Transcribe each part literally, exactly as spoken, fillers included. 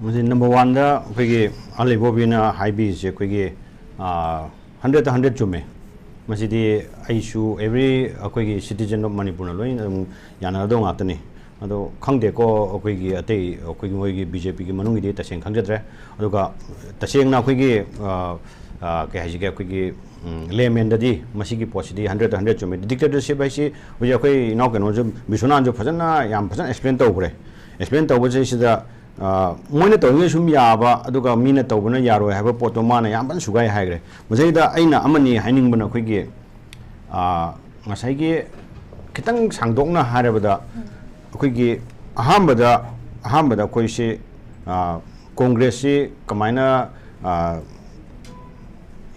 ꯃꯁꯤ ꯅꯝꯕꯔ ꯋꯥꯟꯗ ꯑꯩꯈꯣꯏꯒꯤ ꯑꯂꯩꯕꯣꯕꯤꯅ ꯍꯥꯏꯕꯤꯔꯤꯁꯦ ꯑꯩꯈꯣꯏꯒꯤ ꯍꯟꯗ꯭ꯔꯦꯠꯇ ꯍꯟꯗ꯭ꯔꯦꯠ ꯆꯨꯝꯃꯦ꯫ ꯃꯁꯤꯗꯤ ꯑꯩꯁꯨ, ꯑꯦꯕ꯭ꯔꯤ ꯑꯩꯈꯣꯏꯒꯤ ꯁꯤꯇꯤꯖꯟ ꯑꯣꯐ ꯃꯅꯤꯄꯨꯔꯅ ꯂꯣꯏꯅ ꯑꯗꯨꯝ ꯌꯥꯅꯒꯗꯧ ꯉꯥꯛꯇꯅꯤ꯫ ꯑꯗꯣ ꯈꯪꯗꯦꯀꯣ, ꯑꯩꯈꯣꯏꯒꯤ ꯑꯇꯩ ꯑꯩꯈꯣꯏꯒꯤ ꯃꯣꯏꯒꯤ ꯕꯤ ꯖꯦ ꯄꯤꯒꯤ ꯃꯅꯨꯡꯒꯤꯗꯤ ꯇꯁꯦꯡꯅ ꯈꯪꯖꯗ꯭ꯔꯦ꯫ ꯑꯗꯨꯒ ꯇꯁꯦꯡꯅ ꯑꯩꯈꯣꯏꯒꯤ ꯑ, ꯑ, ꯀꯩ ꯍꯥꯏꯁꯤꯒꯦ, ꯑꯩꯈꯣꯏꯒꯤ ꯂꯦꯃꯦꯟꯗꯗꯤ ꯃꯁꯤꯒꯤ ꯄꯣꯠꯁꯤꯗꯤ ꯍꯟꯗ꯭ꯔꯦꯠꯇ ꯍꯟꯗ꯭ꯔꯦꯠ ꯆꯨꯝꯃꯦ꯫ ꯗꯤꯛꯇꯦꯇꯔꯁꯤꯞ ꯍꯥꯏꯁꯤ ꯍꯧꯖꯤꯛ ꯑꯩꯈꯣꯏ ꯏꯅꯥꯎ ꯀꯩꯅꯣꯁꯨ, ꯕꯤꯁ꯭ꯋꯅꯥꯊꯟꯁꯨ ꯐꯖꯅ, ꯌꯥꯝ ꯐꯖꯅ ꯑꯦꯛꯁꯄ꯭ꯂꯦꯟ ꯇꯧꯈ꯭ꯔꯦ꯫ ꯑꯦꯛꯁꯄ꯭ꯂꯦꯟ ꯇꯧꯕꯁꯤꯗꯩꯁꯤꯗ ꯑ, ꯃꯣꯏꯅ ꯇꯧꯔꯤꯉꯩ ꯁꯨꯝ ꯌꯥꯕ, ꯑꯗꯨꯒ ꯃꯤꯅ ꯇꯧꯕꯅ ꯌꯥꯔꯣꯏ ꯍꯥꯏꯕ ꯄꯣꯠꯇꯣ ꯃꯥꯅ ꯌꯥꯝ ꯐꯖꯅ ꯁꯨꯒꯥꯏ ꯍꯥꯏꯈ꯭ꯔꯦ꯫ ꯃꯁꯤꯗ ꯑꯩꯅ ꯑꯃꯅꯤ ꯍꯥꯏꯅꯤꯡꯕꯅ ꯑꯩꯈꯣꯏꯒꯤ ꯑ, ꯉꯁꯥꯏꯒꯤ ꯈꯤꯇꯪ ꯁꯥꯡꯗꯣꯛꯅ ꯍꯥꯏꯔꯕꯗ, ꯑꯩꯈꯣꯏꯒꯤ ꯑꯍꯥꯟꯕꯗ, ꯑꯍꯥꯟꯕꯗ ꯑꯩꯈꯣꯏꯁꯤ, ꯑ, ꯀꯣꯡꯒ꯭ꯔꯦꯁꯁꯤ ꯀꯃꯥꯏꯅ, ꯑ,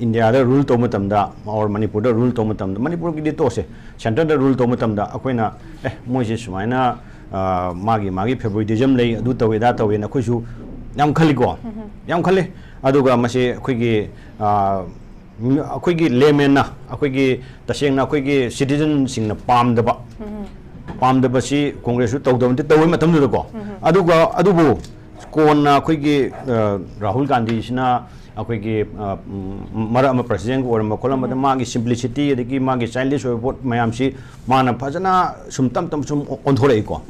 ꯏꯟꯗꯤꯌꯥꯗ ꯔꯨꯜ ꯇꯧꯕ ꯃꯇꯝꯗ, ꯑꯣꯔ ꯃꯅꯤꯄꯨꯔꯗ ꯔꯨꯜ ꯇꯧꯕ ꯃꯇꯝꯗ, ꯃꯅꯤꯄꯨꯔꯒꯤꯗꯤ ꯇꯣꯛꯑꯁꯦ, ꯁꯦꯟꯇꯔꯗ ꯔꯨꯜ ꯇꯧꯕ ꯃꯇꯝꯗ ꯑꯩꯈꯣꯏꯅ, "ꯑꯦ, ꯃꯣꯏꯁꯦ ꯁꯨꯃꯥꯏꯅ, ꯑ, ꯃꯥꯒꯤ, ꯃꯥꯒꯤ ꯐꯦꯕꯣꯔꯤꯇꯤꯖꯝ ꯂꯩ, ꯑꯗꯨ ꯇꯧꯋꯦ, ꯑꯗꯥ ꯇꯧꯋꯦꯅ" ꯑꯩꯈꯣꯏꯁꯨ ꯌꯥꯝ ꯈꯜꯂꯤꯀꯣ, ꯌꯥꯝ ꯈꯜꯂꯤ꯫ ꯑꯗꯨꯒ ꯃꯁꯤ ꯑꯩꯈꯣꯏꯒꯤ, ꯑ, ꯃꯤ-, ꯑꯩꯈꯣꯏꯒꯤ ꯂꯦꯃꯦꯟꯅ, ꯑꯩꯈꯣꯏꯒꯤ ꯇꯁꯦꯡꯅ ꯑꯩꯈꯣꯏꯒꯤ ꯁꯤꯇꯤꯖꯟꯁꯤꯡꯅ ꯄꯥꯝꯗꯕ, ꯄꯥꯝꯗꯕꯁꯤ ꯀꯣꯡꯒ꯭ꯔꯦꯁꯁꯨ ꯇꯧꯗꯕ ꯅꯠꯇꯦ, ꯇꯧꯕ ꯃꯇꯝꯗꯨꯗꯀꯣ꯫ ꯑꯗꯨꯒ ꯑꯗꯨꯕꯨ ꯀꯣꯟꯅ ꯑꯩꯈꯣꯏꯒꯤ, ꯑ, ꯔꯥꯍꯨꯜ ꯒꯥꯟꯙꯤꯁꯤꯅ ꯑꯩꯈꯣꯏꯒꯤ, ꯑ, ꯎꯝ, ꯃꯔꯛ ꯑꯃ ꯄ꯭ꯔꯁꯤꯗꯦꯟꯒ ꯑꯣꯏꯔꯝꯕ ꯈꯣꯠꯂꯝꯕꯗ ꯃꯥꯒꯤ ꯁꯤꯝꯄ꯭ꯂꯤꯁꯤꯇꯤ ꯑꯗꯒꯤ ꯃꯥꯒꯤ ꯆꯥꯏꯜꯗꯤꯁ ꯑꯣꯏꯕ ꯄꯣꯠ ꯃꯌꯥꯝꯁꯤ ꯃꯥꯅ ꯐꯖꯅ ꯁꯨꯝ ꯇꯞ ꯇꯞ ꯁꯨꯝ ꯑꯣꯟꯊꯣꯔꯛꯏꯀꯣ꯫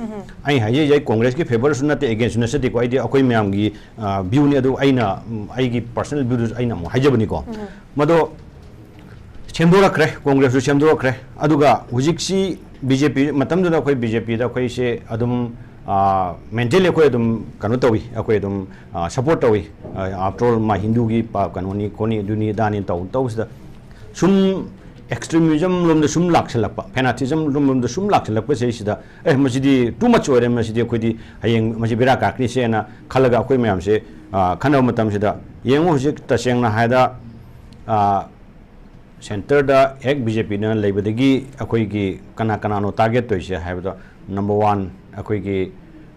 ꯑꯩ ꯍꯥꯏꯖꯔꯤꯁꯦ ꯑꯩ ꯀꯣꯡꯒ꯭ꯔꯦꯁꯀꯤ ꯐꯦꯚꯔꯁꯨ ꯅꯠꯇꯦ, ꯑꯦꯒꯦꯟꯁꯁꯨ ꯅꯠꯆꯗꯦꯀꯣ꯫ ꯑꯩꯗꯤ ꯑꯩꯈꯣꯏ ꯃꯌꯥꯝꯒꯤ, ꯑ, ꯚ꯭ꯌꯨꯅꯤ, ꯑꯗꯨ ꯑꯩꯅ, ꯎꯝ, ꯑꯩꯒꯤ ꯄꯔꯁꯅꯦꯜ ꯚ꯭ꯌꯨꯗꯨꯁꯨ ꯑꯩꯅ ꯑꯃꯨꯛ ꯍꯥꯏꯖꯕꯅꯤꯀꯣ꯫ ꯃꯗꯣ ꯁꯦꯝꯗꯣꯔꯛꯈ꯭ꯔꯦ, ꯀꯣꯡꯒ꯭ꯔꯦꯁꯁꯨ ꯁꯦꯝꯗꯣꯔꯛꯈ꯭ꯔꯦ꯫ ꯑꯗꯨꯒ ꯍꯧꯖꯤꯛꯁꯤ ꯕꯤ ꯖꯦ ꯄꯤ ꯃꯇꯝꯗꯨꯗ ꯑꯩꯈꯣꯏ ꯕꯤ ꯖꯦ ꯄꯤꯗ ꯑꯩꯈꯣꯏꯁꯦ ꯑꯗꯨꯝ, ꯑ, ꯃꯦꯟꯇꯦꯜꯂꯤ ꯑꯩꯈꯣꯏ ꯑꯗꯨꯝ ꯀꯩꯅꯣ ꯇꯧꯏ, ꯑꯩꯈꯣꯏ ꯑꯗꯨꯝ, ꯑ, ꯁꯄꯣꯔꯠ ꯇꯧꯏ꯫ ꯑ, ꯑꯥꯐꯇꯔ ꯑꯣꯜ ꯃꯥ ꯍꯤꯟꯗꯨꯒꯤ ꯄ-, ꯀꯩꯅꯣꯅꯤ, ꯈꯣꯠꯅꯤ, ꯑꯗꯨꯅꯤ ꯑꯗꯥꯅꯤ ꯇꯧ-, ꯇꯧꯕꯁꯤꯗ ꯁꯨꯝ ꯑꯦꯛꯁꯇ꯭ꯔꯤꯃꯤꯖꯝ ꯂꯣꯝꯗ ꯁꯨꯝ ꯂꯥꯛꯁꯜꯂꯛꯄ, ꯐꯦꯅꯥꯇꯤꯖꯝ ꯂꯣꯝꯗ ꯁꯨꯝ ꯂꯥꯛꯁꯜꯂꯛꯄꯁꯤꯗꯩꯁꯤꯗ, "ꯑꯦ, ꯃꯁꯤꯗꯤ ꯇꯨ ꯃꯆ ꯑꯣꯏꯔꯦ, ꯃꯁꯤꯗꯤ ꯑꯩꯈꯣꯏꯗꯤ ꯍꯌꯦꯡ ꯃꯁꯤ ꯕꯦꯔꯥ ꯀꯥꯔꯛꯀꯅꯤꯁꯦꯅ" ꯈꯜꯂꯒ ꯑꯩꯈꯣꯏ ꯃꯌꯥꯝꯁꯦ, ꯑ, ꯈꯟꯅꯕ ꯃꯇꯝꯁꯤꯗ, ꯌꯦꯡꯉꯨ, ꯍꯧꯖꯤꯛ ꯇꯁꯦꯡꯅ ꯍꯥꯏꯗ, ꯑ, ꯁꯦꯟꯇꯔꯗ ꯍꯦꯛ ꯕꯤ ꯖꯦ ꯄꯤꯅ ꯂꯩꯕꯗꯒꯤ ꯑꯩꯈꯣꯏꯒꯤ ꯀꯅꯥ ꯀꯅꯥꯅꯣ ꯇꯥꯔꯒꯦꯠ ꯇꯧꯔꯤꯁꯦ ꯍꯥꯏꯕꯗ, ꯅꯝꯕꯔ ꯋꯥꯟ, ꯑꯩꯈꯣꯏꯒꯤ,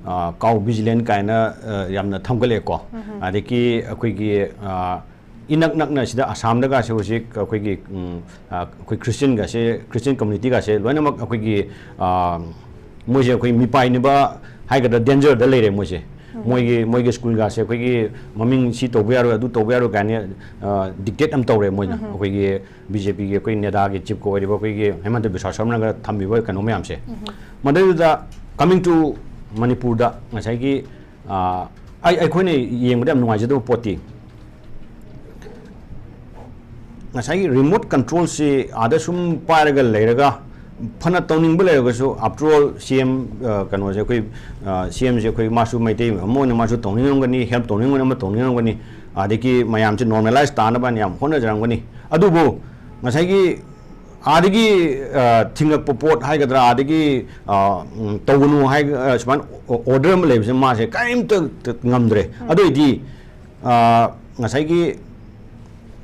ꯑ, ꯀꯥꯎ ꯚꯤꯖꯤꯂꯦꯟ ꯀꯥꯏꯅ, ꯑ, ꯌꯥꯝꯅ ꯊꯝꯒꯠꯂꯛꯑꯦꯀꯣ꯫ ꯑꯗꯒꯤ ꯑꯩꯈꯣꯏꯒꯤ, ꯑ, ꯏꯅꯛ ꯅꯛꯅ ꯁꯤꯗ ꯑꯁꯥꯝꯗꯒꯁꯦ ꯍꯧꯖꯤꯛ ꯑꯩꯈꯣꯏꯒꯤ, ꯎꯝ, ꯑ, ꯑꯩꯈꯣꯏ ꯈ꯭ꯔꯤꯁꯇꯤꯌꯟꯒꯁꯦ, ꯈ꯭ꯔꯤꯁꯇꯤꯌꯟ ꯀꯝꯃꯨꯅꯤꯇꯤꯒꯁꯦ ꯂꯣꯏꯅꯃꯛ ꯑꯩꯈꯣꯏꯒꯤ, ꯑ, ꯃꯣꯏꯁꯦ ꯑꯩꯈꯣꯏ ꯃꯤꯄꯥꯏꯅꯕ ꯍꯥꯏꯒꯗ꯭ꯔꯥ, ꯗꯦꯟꯖꯔꯗ ꯂꯩꯔꯦ ꯃꯣꯏꯁꯦ꯫ ꯃꯣꯏꯒꯤ ꯃꯣꯏꯒꯤ ꯁ꯭ꯀꯨꯜꯒꯥꯁꯦ ꯑꯩꯈꯣꯏꯒꯤ ꯃꯃꯤꯡ ꯁꯤ ꯇꯧꯕ ꯌꯥꯔꯣꯏ, ꯑꯗꯨ ꯇꯧꯕ ꯌꯥꯔꯣꯏ ꯀꯥꯏꯅ ꯗꯤꯛꯇꯦꯠ ꯑꯃ ꯇꯧꯔꯦ ꯃꯣꯏꯅ꯫ ꯑꯩꯈꯣꯏꯒꯤ ꯕꯤ ꯖꯦ ꯄꯤꯒꯤ ꯑꯩꯈꯣꯏ ꯅꯦꯗꯥꯒꯤ ꯆꯤꯞꯀ ꯑꯣꯏꯔꯤꯕ ꯑꯩꯈꯣꯏꯒꯤ ꯍꯦꯃꯟꯇ ꯕꯤꯁ꯭ꯋꯥ ꯁꯔꯃꯅꯒ ꯊꯝꯃꯤꯕ ꯀꯩꯅꯣ ꯃꯌꯥꯝꯁꯦ꯫ ꯃꯗꯨꯗ coming to ꯃꯅꯤꯄꯨꯔꯗ ꯉꯁꯥꯏꯒꯤ, ꯑ, ꯑꯩ, ꯑꯩꯈꯣꯏꯅ ꯌꯦꯡꯕꯗ ꯌꯥꯝ ꯅꯨꯡꯉꯥꯏꯖꯗꯕ ꯄꯣꯠꯇꯤ, ꯉꯁꯥꯏꯒꯤ remote controlꯁꯤ ꯑꯥꯗ ꯁꯨꯝ ꯄꯥꯏꯔꯒ ꯂꯩꯔꯒ ꯐꯅ ꯇꯧꯅꯤꯡꯕ ꯂꯩꯔꯒꯁꯨ, after all, ꯁꯤ ꯑꯦꯝ, ꯑ, ꯀꯩꯅꯣꯁꯦ ꯑꯩꯈꯣꯏ, ꯑ, ꯁꯤ ꯑꯦꯝꯁꯦ ꯑꯩꯈꯣꯏ, ꯃꯥꯁꯨ ꯃꯩꯇꯩ ꯑꯃ ꯑꯣꯏꯅ ꯃꯥꯁꯨ ꯇꯧꯅꯤꯡꯉꯝꯒꯅꯤ, help ꯇꯧꯅꯤꯡꯉꯝꯒꯅꯤ, ꯑꯃ ꯇꯧꯅꯤꯡꯉꯝꯒꯅꯤ, ꯑꯗꯒꯤ ꯃꯌꯥꯝꯁꯦ normalize ꯇꯥꯅꯕ ꯌꯥꯝ ꯍꯣꯠꯅꯖꯔꯝꯒꯅꯤ꯫ ꯑꯗꯨꯕꯨ ꯉꯁꯥꯏꯒꯤ ꯑꯥꯗꯒꯤ, ꯑ, ꯊꯤꯡꯉꯛꯄ ꯄꯣꯠ ꯍꯥꯏꯒꯗ꯭ꯔꯥ, ꯑꯥꯗꯒꯤ, ꯑ, ꯎꯝ, ꯇꯧꯒꯅꯨ ꯍꯥꯏ-, ꯑ, ꯁꯨꯃꯥꯏꯅ ꯑꯣ-, order ꯑꯃ ꯂꯩꯕꯁꯦ ꯃꯥꯁꯦ ꯀꯔꯤꯝꯇ ꯉꯝꯗ꯭ꯔꯦ꯫ ꯑꯗꯨ ꯑꯣꯏꯗꯤ, ꯑ, ꯉꯁꯥꯏꯒꯤ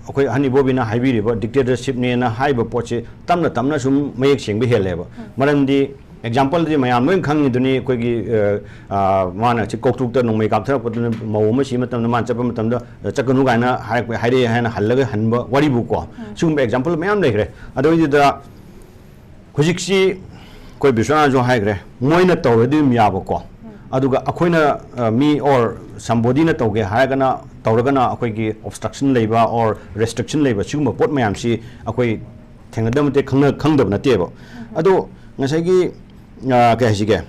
ꯑꯩꯈꯣꯏ ꯑꯍꯟ ꯏꯕꯣꯕꯤꯅ ꯍꯥꯏꯕꯤꯔꯤꯕ dictatorshipꯅꯦꯅ ꯍꯥꯏꯕ ꯄꯣꯠꯁꯦ ꯇꯞꯅ ꯇꯞꯅ ꯁꯨꯝ ꯃꯌꯦꯛ ꯁꯦꯡꯕ ꯍꯦꯜꯂꯦꯕ꯫ ꯃꯔꯝꯗꯤ exampleꯗꯤ ꯃꯌꯥꯝ ꯂꯣꯏ ꯈꯪꯉꯤꯗꯨꯅꯤ, ꯑꯩꯈꯣꯏꯒꯤ, ꯑ, ꯑ, ꯃꯥꯅ ꯁꯤ ꯀꯧꯇ꯭ꯔꯨꯛꯇ ꯅꯣꯡꯃꯩ ꯀꯥꯞꯊꯔꯛꯄꯗꯨꯅ ꯃꯧ ꯑꯃ ꯁꯤꯕ ꯃꯇꯝꯗ ꯃꯥꯅ ꯆꯠꯄ ꯃꯇꯝꯗ, "ꯑ, ꯆꯠꯀꯅꯨ" ꯀꯥꯏꯅ ꯍꯥꯏꯔꯛꯄ, ꯍꯥꯏꯔꯛꯑꯦ ꯍꯥꯏꯅ ꯍꯜꯂꯒ ꯍꯟꯕ ꯋꯥꯔꯤꯕꯨꯀꯣ꯫ ꯁꯤꯒꯨꯝꯕ example ꯃꯌꯥꯝ ꯂꯩꯈ꯭ꯔꯦ꯫ ꯑꯗꯨꯗꯩꯗꯨꯗ ꯍꯧꯖꯤꯛꯁꯤ ꯑꯩꯈꯣꯏ ꯕꯤꯁ꯭ꯋꯥꯅꯥꯊꯁꯨ ꯍꯥꯏꯈ꯭ꯔꯦ, ꯃꯣꯏꯅ ꯇꯧꯔꯗꯤ ꯑꯗꯨꯝ ꯌꯥꯕꯀꯣ꯫ ꯑꯗꯨꯒ ꯑꯩꯈꯣꯏꯅ, ꯑ, ꯃꯤ or somebodyꯅ ꯇꯧꯒꯦ ꯍꯥꯏꯔꯒꯅ, ꯇꯧꯔꯒꯅ ꯑꯩꯈꯣꯏꯒꯤ obstruction ꯂꯩꯕ or restriction ꯂꯩꯕ ꯁꯤꯒꯨꯝꯕ ꯄꯣꯠ ꯃꯌꯥꯝꯁꯤ ꯑꯩꯈꯣꯏ ꯊꯦꯡꯅꯗꯕ ꯅꯠꯇꯦ, ꯈꯪꯅ-, ꯈꯪꯗꯕ ꯅꯠꯇꯦꯕ꯫ ꯑꯗꯣ ꯉꯁꯥꯏꯒꯤ, ꯑ, ꯀꯩ ꯍꯥꯏꯁꯤꯒꯦ?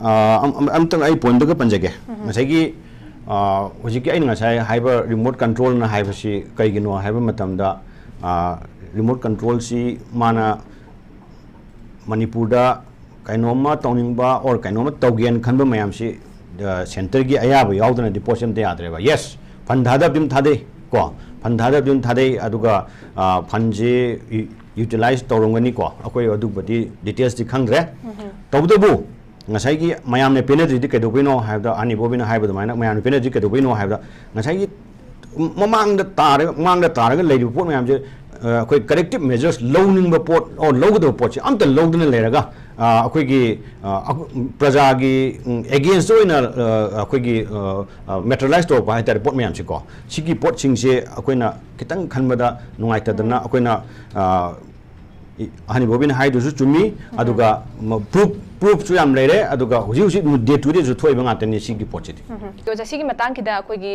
ꯑ, ꯑꯝ-, ꯑꯝ-, ꯑꯝꯇꯪ ꯑꯩ pointꯗꯨꯒ ꯄꯟꯖꯒꯦ꯫ ꯉꯁꯥꯏꯒꯤ, ꯑ, ꯍꯧꯖꯤꯛꯀꯤ ꯑꯩꯅ ꯉꯁꯥꯏ ꯍꯥꯏꯕ remote controlꯅ ꯍꯥꯏꯕꯁꯤ ꯀꯩꯒꯤꯅꯣ ꯍꯥꯏꯕ ꯃꯇꯝꯗ, ꯑ, remote controlꯁꯤ ꯃꯥꯅ ꯃꯅꯤꯄꯨꯔꯗ ꯀꯩꯅꯣꯝꯃ ꯇꯧꯅꯤꯡꯕ or ꯀꯩꯅꯣꯝꯃ ꯇꯧꯒꯦꯅ ꯈꯟꯕ ꯃꯌꯥꯝꯁꯤ, ꯑ, centreꯒꯤ ꯑꯌꯥꯕ ꯌꯥꯎꯗꯅꯗꯤ ꯄꯣꯠꯁꯤ ꯑꯝꯇ ꯌꯥꯗ꯭ꯔꯦꯕ꯫ Yes, fund ꯊꯥꯗꯕꯗꯤ ꯑꯗꯨꯝ ꯊꯥꯗꯩ ꯀꯣ, fund ꯊꯥꯗꯕꯗꯤ ꯑꯗꯨꯝ ꯊꯥꯗꯩ꯫ ꯑꯗꯨꯒ, ꯑ, fundꯁꯤ ꯎ-, utilize ꯇꯧꯔꯝꯒꯅꯤꯀꯣ, ꯑꯩꯈꯣꯏ ꯑꯗꯨꯕꯨꯗꯤ detailsꯇꯤ ꯈꯪꯗ꯭ꯔꯦ꯫ ꯇꯧꯕꯇꯕꯨ ꯉꯁꯥꯏꯒꯤ ꯃꯌꯥꯝꯅ ꯄꯦꯟꯅꯗ꯭ꯔꯤꯗꯤ ꯀꯩꯗꯧꯕꯩꯅꯣ ꯍꯥꯏꯕꯗ, ꯑꯅꯤ ꯕꯣꯕꯤꯅ ꯍꯥꯏꯕ ꯑꯗꯨꯃꯥꯏꯅ ꯃꯌꯥꯝꯅ ꯄꯦꯟꯅꯗ꯭ꯔꯤ ꯀꯩꯗꯧꯕꯩꯅꯣ ꯍꯥꯏꯕꯗ, ꯉꯁꯥꯏꯒꯤ ꯃꯃꯥꯡꯗ ꯇꯥꯔꯒ, ꯃꯥꯡꯗ ꯇꯥꯔꯒ ꯂꯩꯔꯤꯕ ꯄꯣꯠ ꯃꯌꯥꯝꯁꯦ, ꯑ, ꯑꯩꯈꯣꯏ corrective measures ꯂꯧꯅꯤꯡꯕ ꯄꯣꯠ or ꯂꯧꯒꯗꯕ ꯄꯣꯠꯁꯦ ꯑꯝꯇ ꯂꯧꯗꯅ ꯂꯩꯔꯒ, ꯑ, ꯑꯩꯈꯣꯏꯒꯤ, ꯑ, ꯑꯩꯈꯣꯏ ꯄ꯭ꯔꯖꯥꯒꯤ, ꯎꯝ, against ꯑꯣꯏꯅ, ꯑ, ꯑꯩꯈꯣꯏꯒꯤ, ꯑ, ꯑ, materialize ꯇꯧꯔꯛꯄ ꯍꯥꯏꯇꯥꯔꯦ ꯄꯣꯠ ꯃꯌꯥꯝꯁꯦꯀꯣ꯫ ꯁꯤꯒꯤ ꯄꯣꯠꯁꯤꯡꯁꯦ ꯑꯩꯈꯣꯏꯅ ꯈꯤꯇꯪ ꯈꯟꯕꯗ ꯅꯨꯡꯉꯥꯏꯇꯗꯅ ꯑꯩꯈꯣꯏꯅ, ꯑ, ꯏ-, ꯑꯍꯟ ꯏꯕꯣꯕꯤꯅ ꯍꯥꯏꯗꯨꯁꯨ ꯆꯨꯝꯃꯤ, ꯑꯗꯨꯒ ꯃ-, proof ꯄ꯭ꯔꯨꯐꯁꯨ ꯌꯥꯝ ꯂꯩꯔꯦ, ꯑꯗꯨꯒ ꯍꯧꯖꯤꯛ ꯍꯧꯖꯤꯛ ꯗꯦ ꯇꯨ ꯗꯦꯁꯨ ꯊꯣꯛꯏꯕ ꯉꯥꯛꯇꯅꯤ ꯁꯤꯒꯤ ꯄꯣꯠꯁꯤꯗꯤ꯫ ꯑꯗꯣ ꯑꯣꯖꯥ, ꯁꯤꯒꯤ ꯃꯇꯥꯡꯁꯤꯗ ꯑꯩꯈꯣꯏꯒꯤ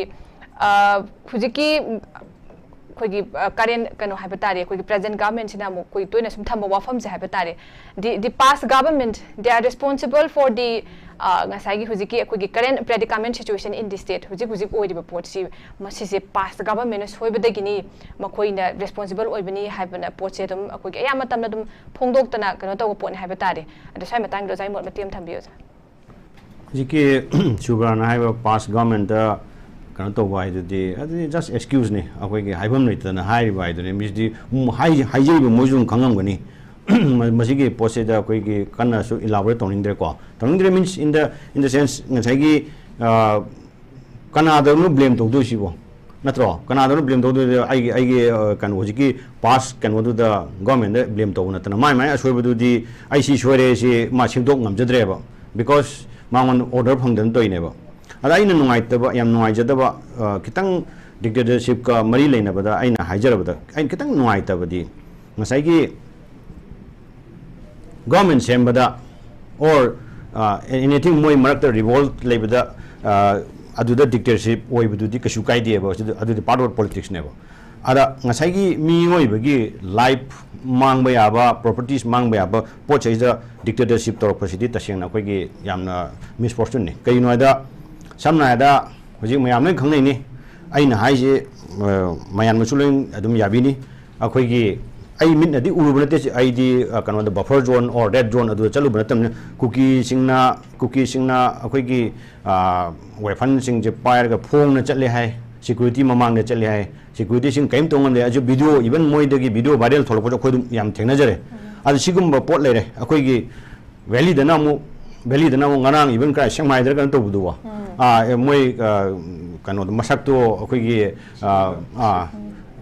ꯑ, ꯍꯧꯖꯤꯛꯀꯤ ꯑꯩꯈꯣꯏꯒꯤ ꯀꯔꯦꯟ ꯀꯩꯅꯣ ꯍꯥꯏꯕ ꯇꯥꯔꯦ, ꯑꯩꯈꯣꯏꯒꯤ ꯄ꯭ꯔꯦꯖꯦꯟ ꯒꯚꯔꯟꯃꯦꯟꯠꯁꯤꯅ ꯑꯃꯨꯛ ꯑꯩꯈꯣꯏ ꯇꯣꯏꯅ ꯁꯨꯝ ꯊꯝꯕ ꯋꯥꯐꯝꯁꯦ ꯍꯥꯏꯕ ꯇꯥꯔꯦ, the the past government, they are responsible for the ꯉꯁꯥꯏꯒꯤ ꯍꯧꯖꯤꯛꯀꯤ ꯑꯩꯈꯣꯏꯒꯤ current predicament situation in the state, ꯍꯧꯖꯤꯛ ꯍꯧꯖꯤꯛ ꯑꯣꯏꯔꯤꯕ ꯄꯣꯠꯁꯤ ꯃꯁꯤꯁꯦ ꯄꯥꯁ ꯒꯚꯔꯟꯃꯦꯟꯠꯅ ꯁꯣꯏꯕꯗꯒꯤꯅꯤ, ꯃꯈꯣꯏꯅ ꯔꯦꯁꯄꯣꯟꯁꯤꯕꯜ ꯑꯣꯏꯕꯅꯤ ꯍꯥꯏꯕꯅ ꯄꯣꯠꯁꯦ ꯑꯗꯨꯝ ꯑꯩꯈꯣꯏꯒꯤ ꯑꯌꯥꯝꯕ ꯃꯇꯝꯗ ꯑꯗꯨꯝ ꯐꯣꯡꯗꯣꯛꯇꯅ ꯀꯩꯅꯣ ꯇꯧꯕ ꯄꯣꯠꯅꯤ ꯍꯥꯏꯕ ꯇꯥꯔꯦ꯫ ꯑꯗꯣ ꯁ꯭ꯋꯥꯏ ꯃꯇꯥꯡꯗ ꯑꯣꯖꯥꯒꯤ ꯃꯣꯠ ꯃꯇꯦꯛ ꯑꯃ ꯊꯝꯕꯤꯌꯨ, ꯑꯣꯖꯥ꯫ ꯍꯧꯖꯤꯛꯀꯤ ꯁꯨꯕ꯭ꯔꯥꯅ ꯍꯥꯏꯕ ꯄꯥꯁ ꯒꯚꯔꯟꯃꯦꯟꯠꯇ ꯀꯩꯅꯣ ꯇꯧꯕ ꯍꯥꯏꯗꯨꯗꯤ, ꯑꯗꯨꯗꯤ just excuse ꯅꯤ, ꯑꯩꯈꯣꯏꯒꯤ ꯍꯥꯏꯐꯝ ꯂꯩꯇꯗꯅ ꯍꯥꯏꯔꯤꯕ ꯍꯥꯏꯗꯨꯅꯤ꯫ ꯃꯤꯁꯤꯗꯤ ꯎꯝ, ꯍꯥꯏ-, ꯍꯥꯏꯖꯔꯤꯕ ꯃꯣꯏꯁꯨ ꯑꯗꯨꯝ ꯈꯪꯉꯝꯒꯅꯤ꯫ ꯃ-, ꯃꯁꯤꯒꯤ ꯄꯣꯠꯁꯤꯗ ꯑꯩꯈꯣꯏꯒꯤ ꯀꯟꯅꯁꯨ elaborate ꯇꯧꯅꯤꯡꯗ꯭ꯔꯦꯀꯣ꯫ ꯇꯧꯅꯤꯡꯗ꯭ꯔꯦ means in the, in the sense, ꯉꯁꯥꯏꯒꯤ, ꯑ, ꯀꯅꯥꯗꯅꯣ ꯕ꯭ꯂꯦꯝ ꯇꯧꯗꯣꯏꯁꯤꯕꯣ? ꯅꯠꯇ꯭ꯔꯣ? ꯀꯅꯥꯗꯅꯣ ꯕ꯭ꯂꯦꯝ ꯇꯧꯗꯣꯏꯗꯣ? ꯑꯩꯒꯤ, ꯑꯩꯒꯤ, ꯑ, ꯀꯩꯅꯣ, ꯍꯧꯖꯤꯛꯀꯤ ꯄꯥꯁ ꯀꯩꯅꯣꯗꯨꯗ ꯒꯚꯔꯟꯃꯦꯟꯠꯇ ꯕ꯭ꯂꯦꯝ ꯇꯧꯕ ꯅꯠꯇꯅ, ꯃꯥꯏ ꯃꯥꯏ ꯑꯁꯣꯏꯕꯗꯨꯗꯤ ꯑꯩ ꯁꯤ ꯁꯣꯏꯔꯦ, ꯁꯤ ꯃꯥ ꯁꯦꯝꯗꯣꯛ ꯉꯝꯖꯗ꯭ꯔꯦꯕ꯫ Because ꯃꯉꯣꯟꯗ ꯑꯣꯔꯗꯔ ꯐꯪꯗꯅ ꯇꯧꯔꯤꯅꯦꯕ꯫ ꯑꯗ ꯑꯩꯅ ꯅꯨꯡꯉꯥꯏꯇꯕ, ꯌꯥꯝ ꯅꯨꯡꯉꯥꯏꯖꯗꯕ, ꯑ, ꯈꯤꯇꯪ dictatorship ꯀ ꯃꯔꯤ ꯂꯩꯅꯕꯗ ꯑꯩꯅ ꯍꯥꯏꯖꯔꯕꯗ, ꯑꯩꯅ ꯈꯤꯇꯪ ꯅꯨꯡꯉꯥꯏꯇꯕꯗꯤ, ꯉꯁꯥꯏꯒꯤ ꯒꯚꯔꯟꯃꯦꯟꯠ ꯁꯦꯝꯕꯗ, or, ꯑ, anything, ꯃꯣꯏ ꯃꯔꯛꯇ revolt ꯂꯩꯕꯗ, ꯑ, ꯑꯗꯨꯗ dictatorship ꯑꯣꯏꯕꯗꯨꯗꯤ ꯀꯩꯁꯨ ꯀꯥꯏꯗꯦꯕ, ꯑꯗꯨ-, ꯑꯗꯨꯗꯤ part of politics ꯅꯦꯕ꯫ ꯑꯗ ꯉꯁꯥꯏꯒꯤ ꯃꯤꯑꯣꯏꯕꯒꯤ life ꯃꯥꯡꯕ ꯌꯥꯕ, properties ꯃꯥꯡꯕ ꯌꯥꯕ ꯄꯣꯠ ꯆꯩꯁꯤꯗ dictatorship ꯇꯧꯔꯛꯄꯁꯤꯗꯤ ꯇꯁꯦꯡꯅ ꯑꯩꯈꯣꯏꯒꯤ ꯌꯥꯝꯅ misfortune ꯅꯤ꯫ ꯀꯩꯒꯤꯅꯣ ꯍꯥꯏꯗ, ꯁꯝꯅ ꯍꯥꯏꯔꯕꯗ ꯍꯧꯖꯤꯛ ꯃꯌꯥꯝ ꯂꯣꯏ ꯈꯪꯅꯩꯅꯤ, ꯑꯩꯅ ꯍꯥꯏꯁꯦ, ꯑ, ꯃꯌꯥꯝꯅꯁꯨ ꯂꯣꯏ ꯑꯗꯨꯝ ꯌꯥꯕꯤꯅꯤ꯫ ꯑꯩꯈꯣꯏꯒꯤ, ꯑꯩ ꯃꯤꯠꯅꯗꯤ ꯎꯔꯨꯕ ꯅꯠꯇꯦ, ꯁꯤ ꯑꯩꯗꯤ, ꯑ, ꯀꯩꯅꯣꯗ, buffer zone or red zone ꯑꯗꯨꯗ ꯆꯠꯂꯨꯕ ꯅꯠꯇꯕꯅꯤꯅ, ꯀꯨꯀꯤꯁꯤꯡꯅ, ꯀꯨꯀꯤꯁꯤꯡꯅ ꯑꯩꯈꯣꯏꯒꯤ, ꯑ, weapon ꯁꯤꯡꯁꯦ ꯄꯥꯏꯔꯒ ꯐꯣꯡꯅ ꯆꯠꯂꯦ ꯍꯥꯏ, security ꯃꯃꯥꯡꯗ ꯆꯠꯂꯦ ꯍꯥꯏ, security ꯁꯤꯡ ꯀꯔꯤꯝ ꯇꯧ ꯉꯝꯗꯦ꯫ ꯑꯗꯨ video, even ꯃꯣꯏꯗꯒꯤ video viral ꯊꯣꯛꯂꯛꯄꯁꯨ ꯑꯩꯈꯣꯏ ꯑꯗꯨꯝ ꯌꯥꯝ ꯊꯦꯡꯅꯖꯔꯦ꯫ ꯑꯗꯨ ꯁꯤꯒꯨꯝꯕ ꯄꯣꯠ ꯂꯩꯔꯦ꯫ ꯑꯩꯈꯣꯏꯒꯤ valley ꯗꯅ ꯑꯃꯨꯛ, valley ꯗꯅ ꯑꯃꯨꯛ ꯉꯔꯥꯡ even ꯀꯔꯥꯏ ꯁꯦꯛꯃꯥꯏꯗꯔ ꯀꯩꯅꯣ ꯇꯧꯕꯗꯨꯕꯣ? ꯑꯥ, ꯑꯦ, ꯃꯣꯏ, ꯑ, ꯀꯩꯅꯣꯗꯣ, ꯃꯁꯛꯇꯣ ꯑꯩꯈꯣꯏꯒꯤ, ꯑ, ꯑ,